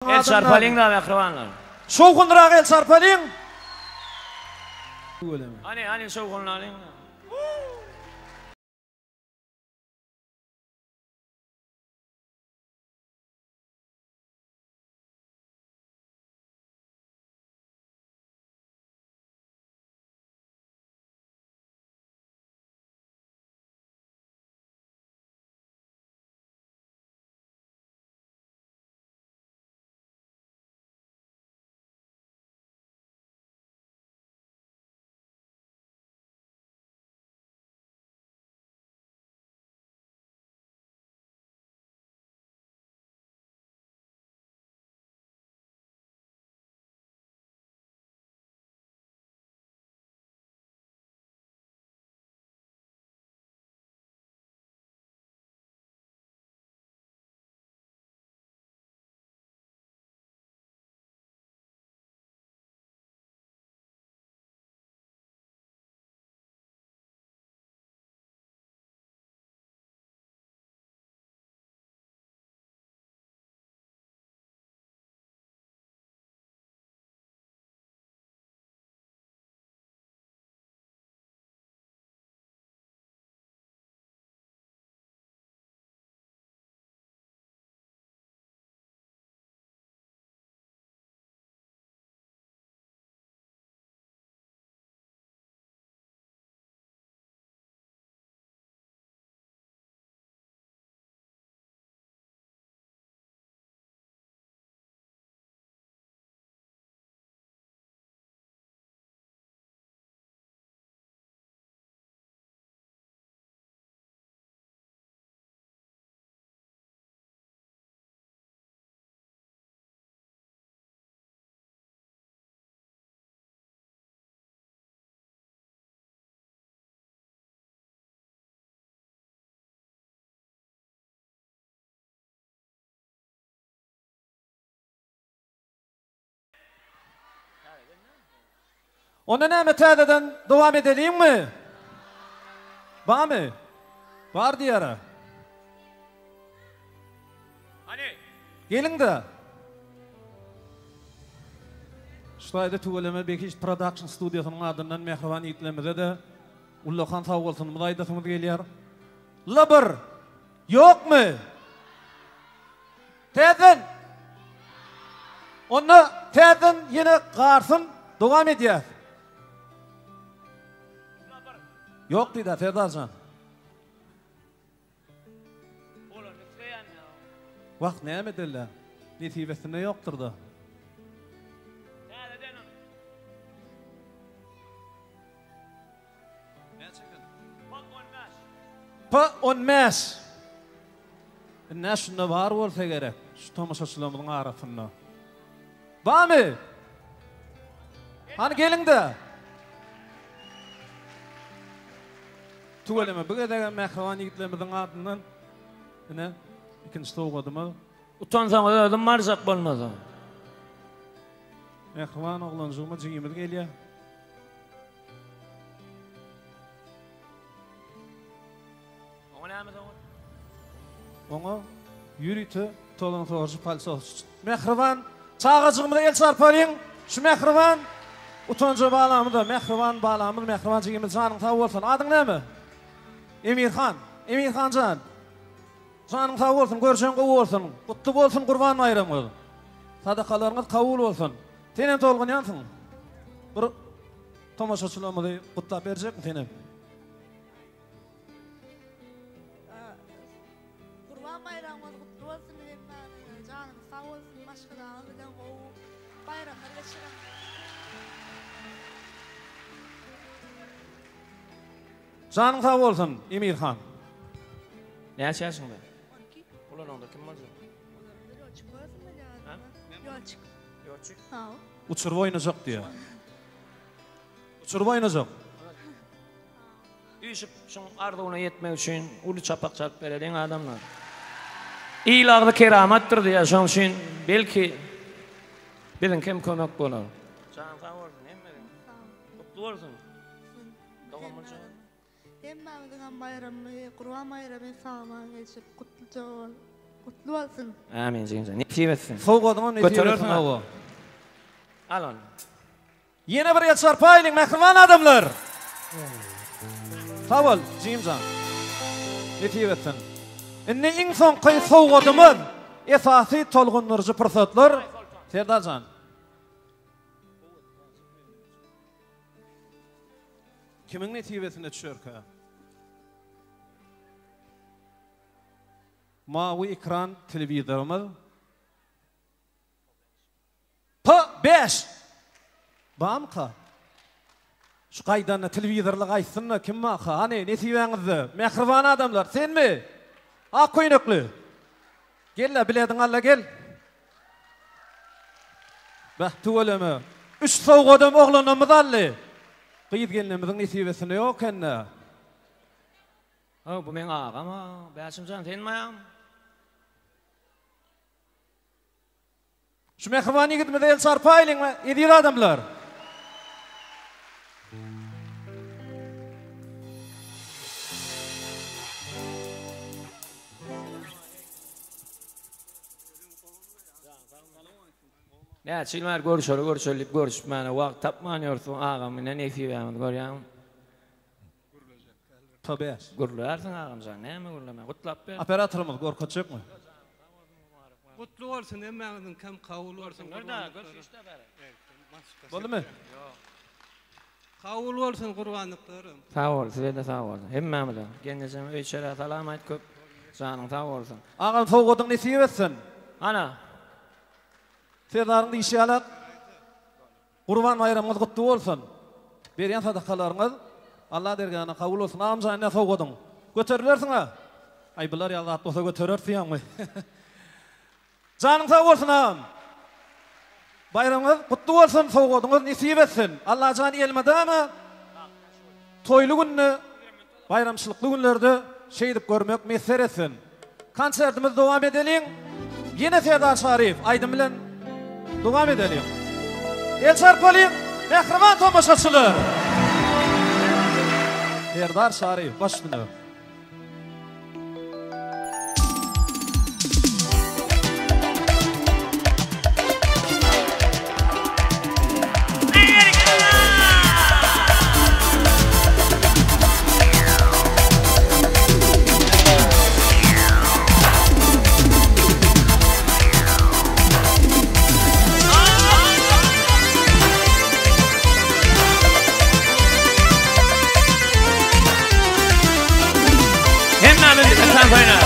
El çarpalyň da mähribanlar. Şowhunlyrak el çarpalyň. Hany, hany şowhunlalyň. Onda näme täzeden dowam edeliňmi? Barmy? Bar diýýär-ä. Hany. Geliň-de. Şu taýda tüweleme Behişt Production studiýasynyň adyndan mähriban ýigitlerimize-de ullakan sagbolsunymyzy aýdasymyz gelýär. Lybyr! Ýokmy? Täzeden! Onda täzeden ýene garsyn dowam edýäs. Ýok diýdä Serdarjan. Bolany isleýän ýa. Wah näme edeli. Nesibesinde ýokdurda. Täzeden ony. Näçe eken? P 15. P 15. Indi şunda bar bolsa gerek şu tomaşaçylarymyzyň arasynda. Barmy? Hany geliň-de. Tüweleme bu gezegem mähriban ýigitlerimiziň adyndan ine ikinji sowgadymyz. Utansaňyz özüm barjak bolmasa. Mähriban oglanjygymyz jigimiz gelýär. Oňa näme sowgat? Oňa ýörite tozan sorujy palços. Mähriban çagajygymyza el çarpalyň. Şu mähriban utanja balamyza, mähriban balamyz, mähriban jigimiz janyň sag bolsun. Adyň näme? Emirhan. Emirhan jan. Janyň sag bolsun, görjeň gowy bolsun. Gutly bolsun Gurban baýramyňyz. Sadakalaryňyz kabul bolsun. Sen hem tolgunýansyň. Bir tomaşaçylarymyzy gutlap berjekmi senem? Gurban baýramyňyz gutly bolsun hemmäňize janyňyz sag bolsun maşgalaňyz bilen gowy baýramlar geçiriň. Janyň sag bolsun Emirhan. Näçe ýaşyňda? 12. Ulanyňda kim boljak? Ulanymda lýotçik bolasym gelýär. Ha? Lýotçik. Lýotçik? Hawa. Uçuryp oýnajak diýýär. Uçuryp oýnajak. Üýşüp şuň arzuwyna ýetmek üçin uly çapak çalyp bereliň adamlar. Il agzy keramatdyr diýýär, şoň üçin belki biziňkem kömek bolar. Janyň sag bolsun hemmäniň. Gutly bolsun. Dogan bolsun. Hemmämiziňem baýramy Gurban baýramy sag-aman geçip gutlyja bol. Gutly bolsun. Amin jigimjan. Nesip etsin. Sowgadyňam nesip etsin hawa. Al ony. Ýene bir el çarpaýlyň mähriban adamlar. Sag bol jigimjan. Nesip etsin. Indi iň soňky sowgadymyz esasy tolgundyryjy pursatlar Serdarjan. Kimiň nesibesine düşerkä? Mawy ekran telewizorymyz. P bäş. Bamyka? Şu gaýdanda telewizorly gaýtsyn-da, kim barka? Hany, nesibäňizde, mähriban adamlar, senmi? Ak köýnekli. Gel-le, bilediňi al-da gel. Beh, tüweleme. Üç sowgadam oglanlarymyz aldy. Gyz-gelinimiziň nesibesinde ýok eken-dä. Haw, bu meň agam-a. Bäşim jan, senmi agam? Şu mähriban ýigidimize el çarpaýlyň eziz adamlar. Näçe ýyl bäri görüşeli görüşeli diýip görüşmäne wagt tapman ýörsüň agam ine nesibämizi görýäňmi. P5. Gürlärsiň agamjan näme gürleme gutlap ber. Operatorymyz gorkutjakmy? Gutly bolsun hemmäňiziňkem kabul bolsun Boldumy? Kabul bolsun gurbanlyklarym. Sag bol sizede sag bolsun hemmämize gelnejem öý içerä salam aýt köp janyň sag bolsun. Agam sowgadyň nesip etsin. Ana. Serdaryň diýşi ýalak Gurban baýramyňyz gutly bolsun. Berýän sadakalaryňyz Alla dergähinde kabul bolsun. Agamjan ine sowgadyň. Göterilersiňä. Aý bular ýaly zat bolsa götereris diýýäňmi. Janyň sag bolsun agam. Baýramyňyz gutly bolsun, sowgadyňyz nesip etsin. Allajan elmydama toýly günde, baýramçylykly günlerde şeýdip görmek miýesser etsin. Konsertimizi dowam edeliň. Ýene Serdar Çaryýew aýdym bilen dowam edeliň. El çarpalyň. Mähriban tomaşaçylar! Serdar Çaryýew, baş üstüne. Hemmämiz bize tans oýnar.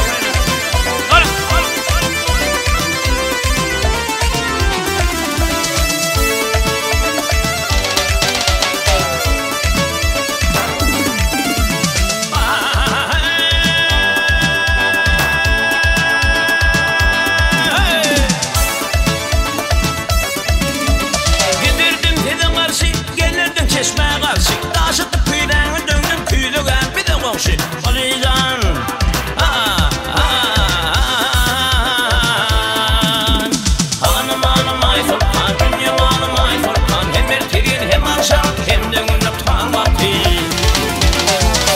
Giderdim size garşy, gelerdim çeşmä garşy. Daş atyp küýzäňi döwdüm, küýzegär bize goňşy. Alyjan, ha-ha-han. Hanym hanym Aýsoltan, dünýe malym Aýsoltan, Hem ertir hem agşam, hem-de günortan wagty.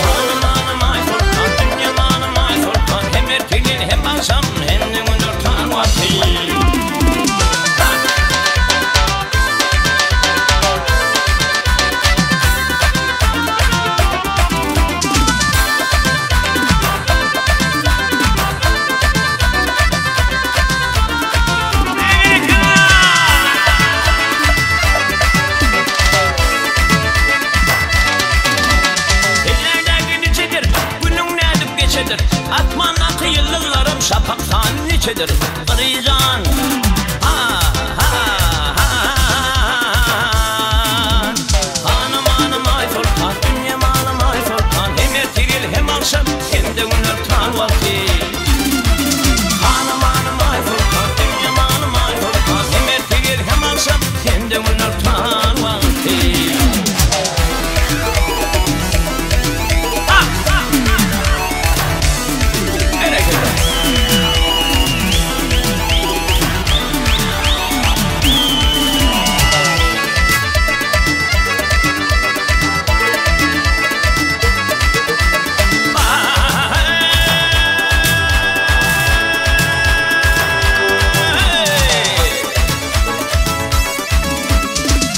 Hanym hanym Aýsoltan, dünýe malym Aýsoltan, Hem ertir hem agşam, hem-de günortan wagty. Ellerdäki niçedir, günüň nädip geçedir, Asmandaky ýyldyzlaram şapak sany niçedir, Gyryjan, ha-ha-ha-han. Hanym, hanym, Aýsoltan, dünýe malym Aýsoltan, Hem ertir il, hem agşam, hem-de günortan wagty. Hanym, hanym, Aýsoltan, dünýe malym Aýsoltan, Hem ertir il, hem agşam, hem-de günortan wagty. Berekella.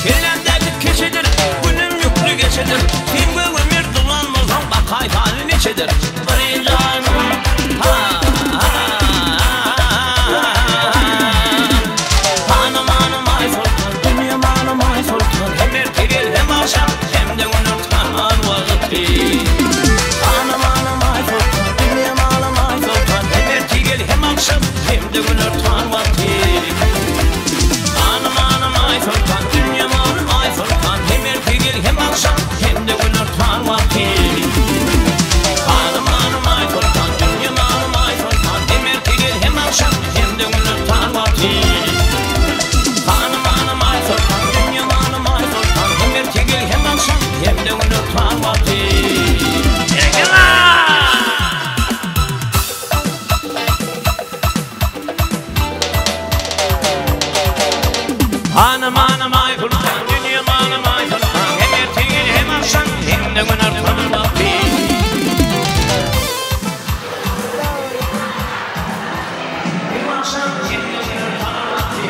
Kellämdäki keçedir, günüm ýükli geçedir. Sen göge merdiwan bolsaň, bakaý sany niçedir? Birinjan, ha-ha-han. Hanym, hanym, Aýsoltan, dünýe malym Aýsoltan, Hem ertir il, hem agşam, hem-de günortan wagty. Hanym, hanym, Aýsoltan, dünýe malym Aýsoltan, Hem ertir il, hem agşam, hem-de günortan wagty. Hanym, hanym, Aýsoltan, dünýe malym Aýsoltan, Hem ertir il, hem agşam, hem-de günortan wagty. Hanym, hanym, Aýsoltan, dünýe malym Aýsoltan, Hem ertir il, hem agşam, hem-de günortan wagty. Hanym, hanym, Aýsoltan, dünýe malym Aýsoltan, Hem ertir il, hem agşam, hem-de günortan wagty. Berekella! Hanym, hanym, Aýsoltan, dünýe malym Aýsoltan, Hem ertir, hem agşam, hem-de günortan wagty. Hem agşam, hem-de günortan wagty.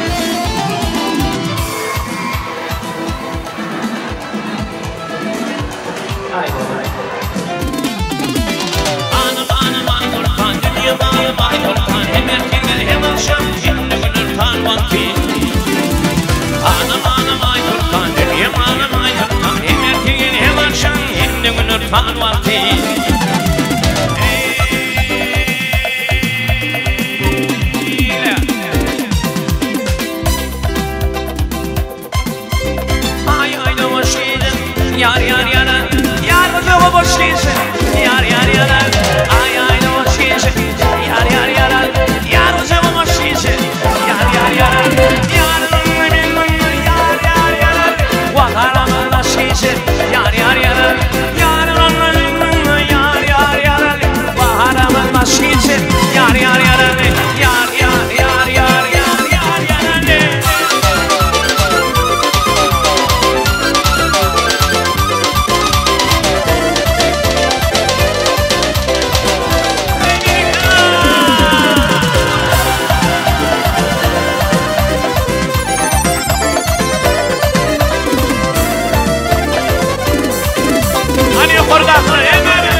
Hanym, hanym, Aýsoltan, dünýe malym Aýsoltan, Hem ertir, hem agşam, hem-de günortan wagty. Hanym, hanym, Aýsoltan, dünýe malym Aýsoltan, Hem ertir, hem agşam, hem-de günortan wagty. Aý aýda boş gije, ýar ýar ýara, Ýar gujagy boş gije, ýar ýar ýara. Aý aýda boş gije, ýar ýar ýara, Ýar gujagy boş gije, ýar ýar ýara. Ýar ýar ýar ýara, Wah aramyz boş gije, ýar ýar ýara. Ýar ýar ýar ýara, Wah aramyz boş gije, ýar ýar ýara. Ýar ýar ýar ýar ýar ýar ýara. Şapyldasyn hemmämiz.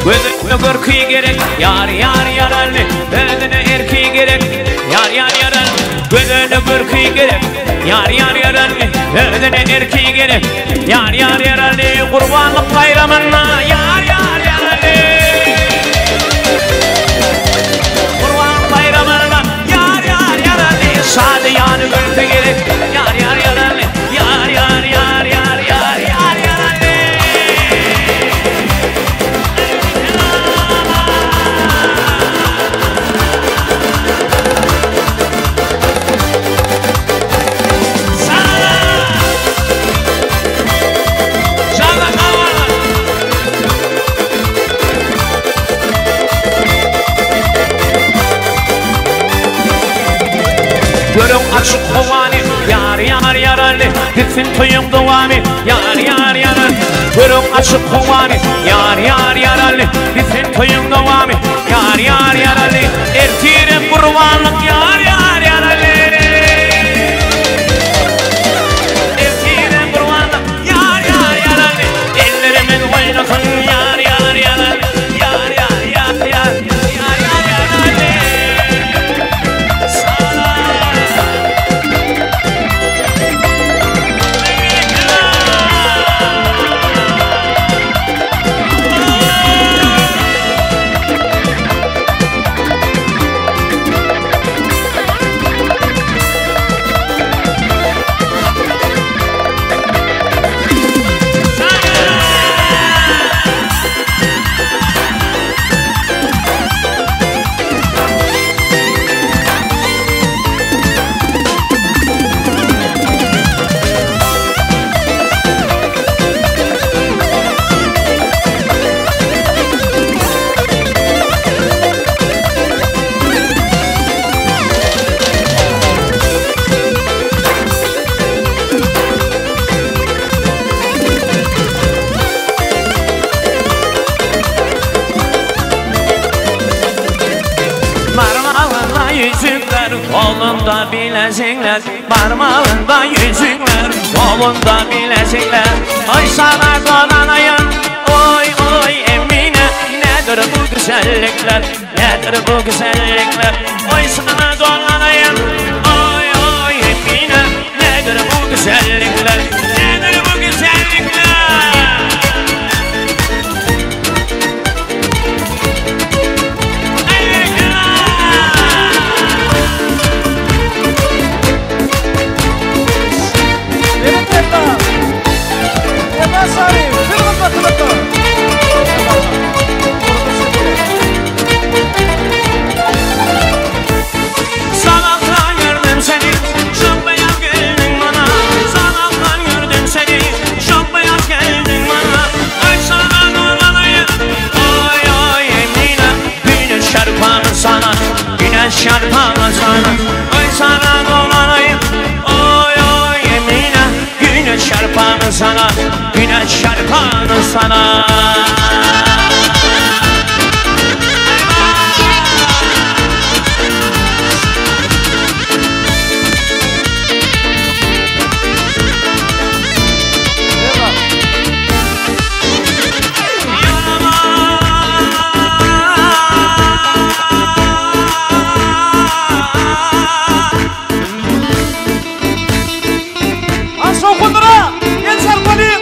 Gözüne görki gerek, ýar ýar ýaraly, Özüne erki gerek, ýar ýar ýaraly. Gözüne görki gerek, ýar ýar ýaraly, Özüne erki gerek, ýar ýar ýaraly. Gurbanlyk baýramynda ýar ýar ýaraly. Gurban baýramynda ýar ýar ýaraly. Şadyýan gülki gerek, ýar ýar ýaraly. Ýar ýar ýar ýar ýar ýar ýaraly. Görüň açyk howany, ýar ýar ýaraly, Gitsin toýuň dowamy, ýar ýar ýaraly. Görüň açyk howany, ýar ýar ýaraly, Gitsin toýuň dowamy, ýar ýar ýaraly. Ertirem gurbanlyk, ýar ýar ýaraly. Ertirem gurbanlyk, ýar ýar ýaraly. Ellerimiz oýnasyn, ýar ýar ýaraly. Ýar ýar ýar ýar ýar ýar ýaraly. Parmağında yüzükler, kolunda bilezikler. Parmağında yüzükler, kolunda bilezikler. Oy sana dolanayım, oy oy Emine. Nedir bu güzellikler, nedir bu güzellikler? Oy sana dolanayım, oy oy Emine. Nedir bu güzellikler, nedir bu güzellikler? Sabahtan gördüm seni, çok beyaz geldin bana. Sabahtan gördüm seni, çok beyaz geldin bana. Ay sana dolanayım, oy oy Emine. Güneş çarpanı sana, güneş çarpanı sana. Ay sana dolanayım, oy oy Emine. Güneş çarpanı sana, güneş çarpanı sana. Şowhundyra, el çarpalyň!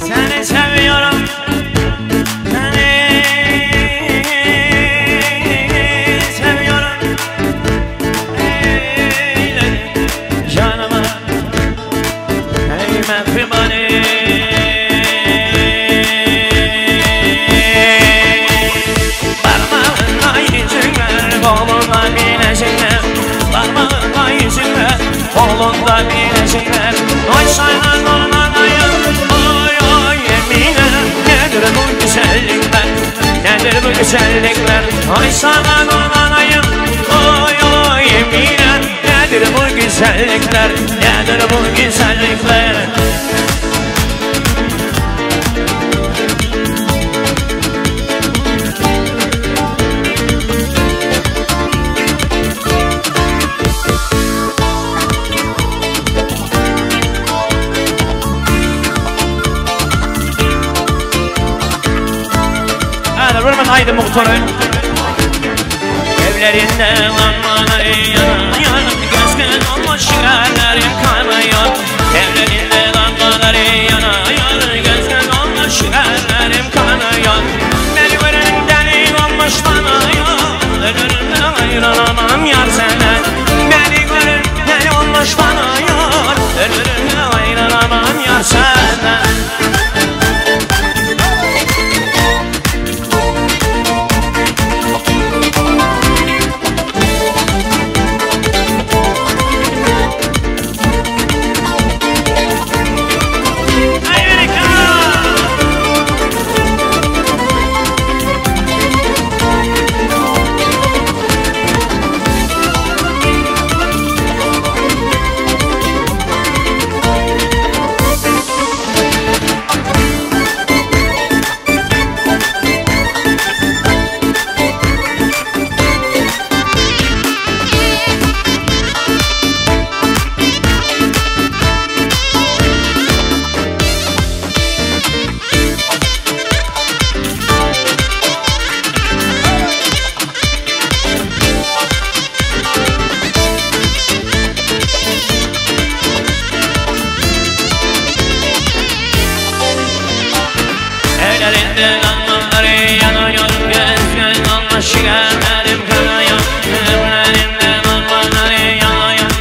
Seni seviyorum. Seni seviyorum. Eyledim canıma değme beni. Parmağında yüzükler, kolunda bilezikler. Parmağında yüzükler, kolunda bilezikler. Oy sana dolanayım, oy oy Emine. Nedir bu güzellikler, nedir bu güzellikler? Oy sana dolanayım, oy oy. Nedir bu güzellikler Nedir bu güzellikler Hadi bir aýdym gutaryň. Evlerinde lambalar yanıyor, göz göz olmuş yerlerim kanıyor. Evlerinde lambalar yanıyor, göz göz olmuş yerlerim kanıyor. Beni gören deli olmuş tanıyor, ölürüm ayrılamam yar senden. Beni gören deli olmuş tanıyor, ölürüm ayrılamam yar senden. Evlerinde lambaları yanıyor, göz göz olmuş yerlerim kanıyor. Evlerinde lambaları yanıyor,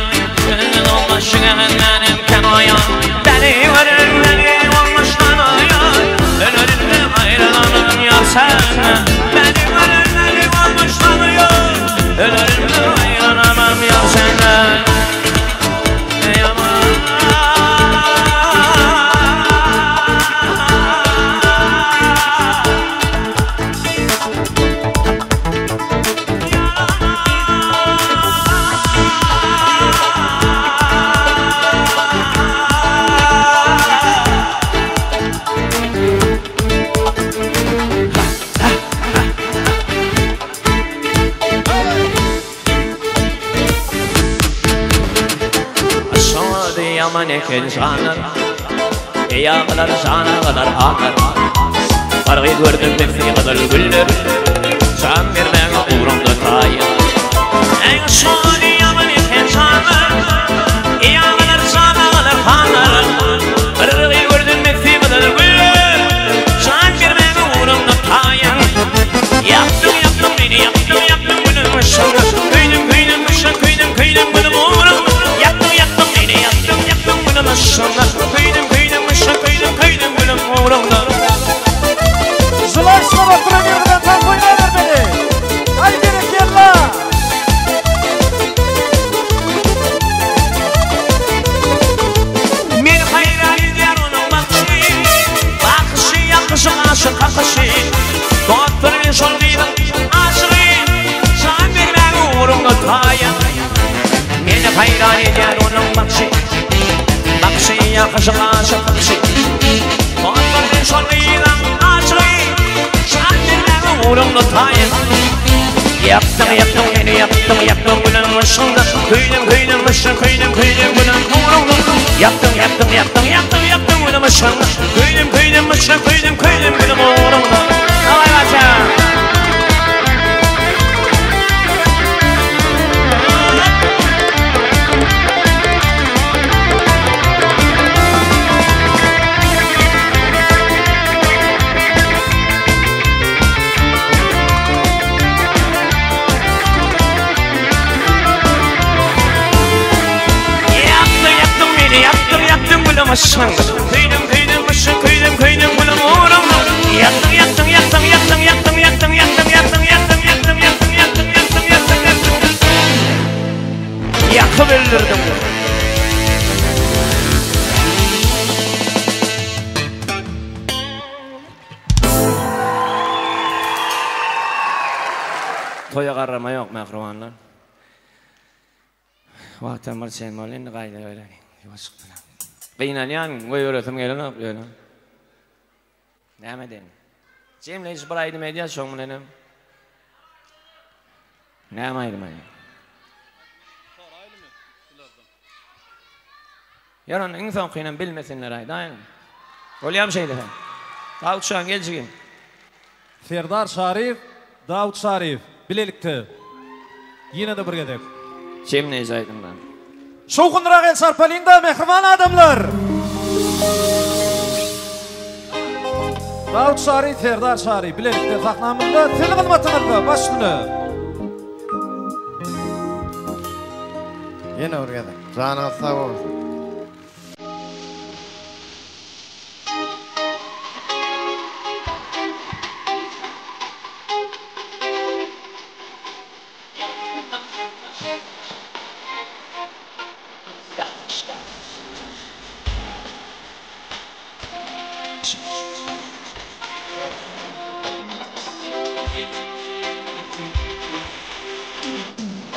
göz göz olmuş yerlerim kanıyor. Beni gören beni olmuş tanıyor, ölürüm ayrılamam yar senden. Beni gören beni olmuş tanıyor, ölürüm ayrılamam yar senden. Ey aman. Şady ýaman eken janlar, Eýagalar janagalar hanlar. Gargy gördüm men gyzyl güller, Jan bermäge ugrumda taýyn. Eý şady ýaman eken janlar, Eýagalar janagalar hanlar. Gargy gördüm men gyzyl güller, Jan bermäge ugrumda taýyn. Ýakdyň ýakdyň meni ýakdyň ýakdyň gülüm yşyňa. Köýdüm köýdüm yşyň köýdüm köýdüm gülüm ugrumda. Ýakdyň ýakdyň meni ýakdyň ýakdyň gülüm yşyňa. Köýdüm köýdüm yşyň köýdüm köýdüm gülüm ugrumda. Желающих oturan ýerinden tans oýnabermeli. Aý berekella! Meni haýran edýär onuň bakyşy, Bakyşy ýakyşy aşyk kakyşy. Dostlar men şol gyzyň aşygy, Jan bermäge ugrumda taýyn. Meni haýran edýär onuň bakyşy, Bakyşy ýakyşy aşyk kakyşy. Dostlar men şol gyzyň aşygy, Jan bermäge ugrumda taýyn. Ýakdyň ýakdyň meni ýakdyň ýakdyň gülüm yşyňda. Köýdüm köýdüm yşyň köýdüm köýdüm gülüm ugrumda. Ýakdyň ýakdyň ýakdyň ýakdyň ýakdyň gülüm yşyňda. Köýdüm köýdüm yşyň köýdüm köýdüm gülüm ugrumda. Daway Waça. Ýakdyň ýakdyň meni ýakdyň ýakdyň gülüm yşyňda. Köýdüm köýdüm yşyň köýdüm köýdüm gülüm ugrumda. Ýakdyň ýakdyň ýakdyň ýakdyň ýakdyň ýakdyň ýakdyň ýakdyň ýakdyň ýakdyň ýakdyň ýakdyň ýakdyň ýakdyň ýakdyň. Ýakyp öldürdiň. Toýa garrama ýok mähribanlar. Wagtam bir çen boldy, indi gaýdabereliň. Ýuwaşlyk bilen. Gynanýan, goýberesim gelenok ýöne. Näme edeýin? Jemleýji bir aýdym edýäs şoň bilenem. Näme aýdym aýdaýyn? Soraýlymy bulardan? Ýör onda iň soňkynam bilmesinler aýdaýyň. Bolýamy şeýle? Dawut şaň gel jigim. Serdar Şaryýew, Dawut Şaryýew bilelikde ýene-de bir gezek. Jemleýji aýdymdan. Şowhunlyrak el çarpalyň-da mähriban adamlar! Dawut Şaryýew, Serdar Şaryýew bilelikde sahnamyzda siziň hyzmatyňyzda baş üstüne. Ýene bir gezek. Janyňyz sag bolsun.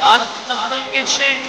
Atdan geçen.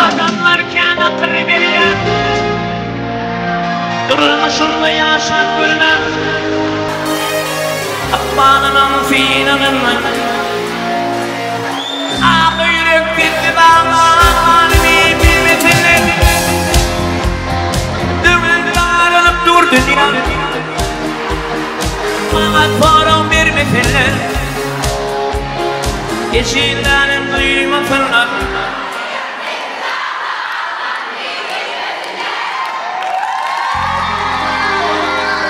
Adamlar kän akyl berýär. Durmuşynda ýaşap görmän. Ykbalynyň synagyndan. Ak ýürek sesi baglan bilmesinler. Maňa sorag bermesinler. Eşidänim duýmasynlar.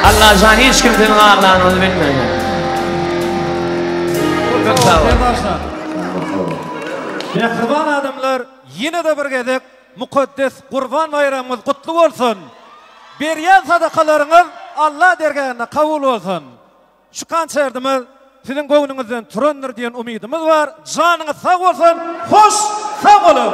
Allajan hiç kim siziň aglanyňyzy bilmeýär. Köp sag boluň. Mähriban adamlar ýene-de bir gezek mukaddes Gurban baýramyňyz gutly bolsun! Berýän sadakalaryňyz Alla dergähinde kabul bolsun! Şu konserdimiz siziň göwnüňizden turandyr diýen umydymyz bar. Janyňyz sag bolsun! Hoş sag boluň!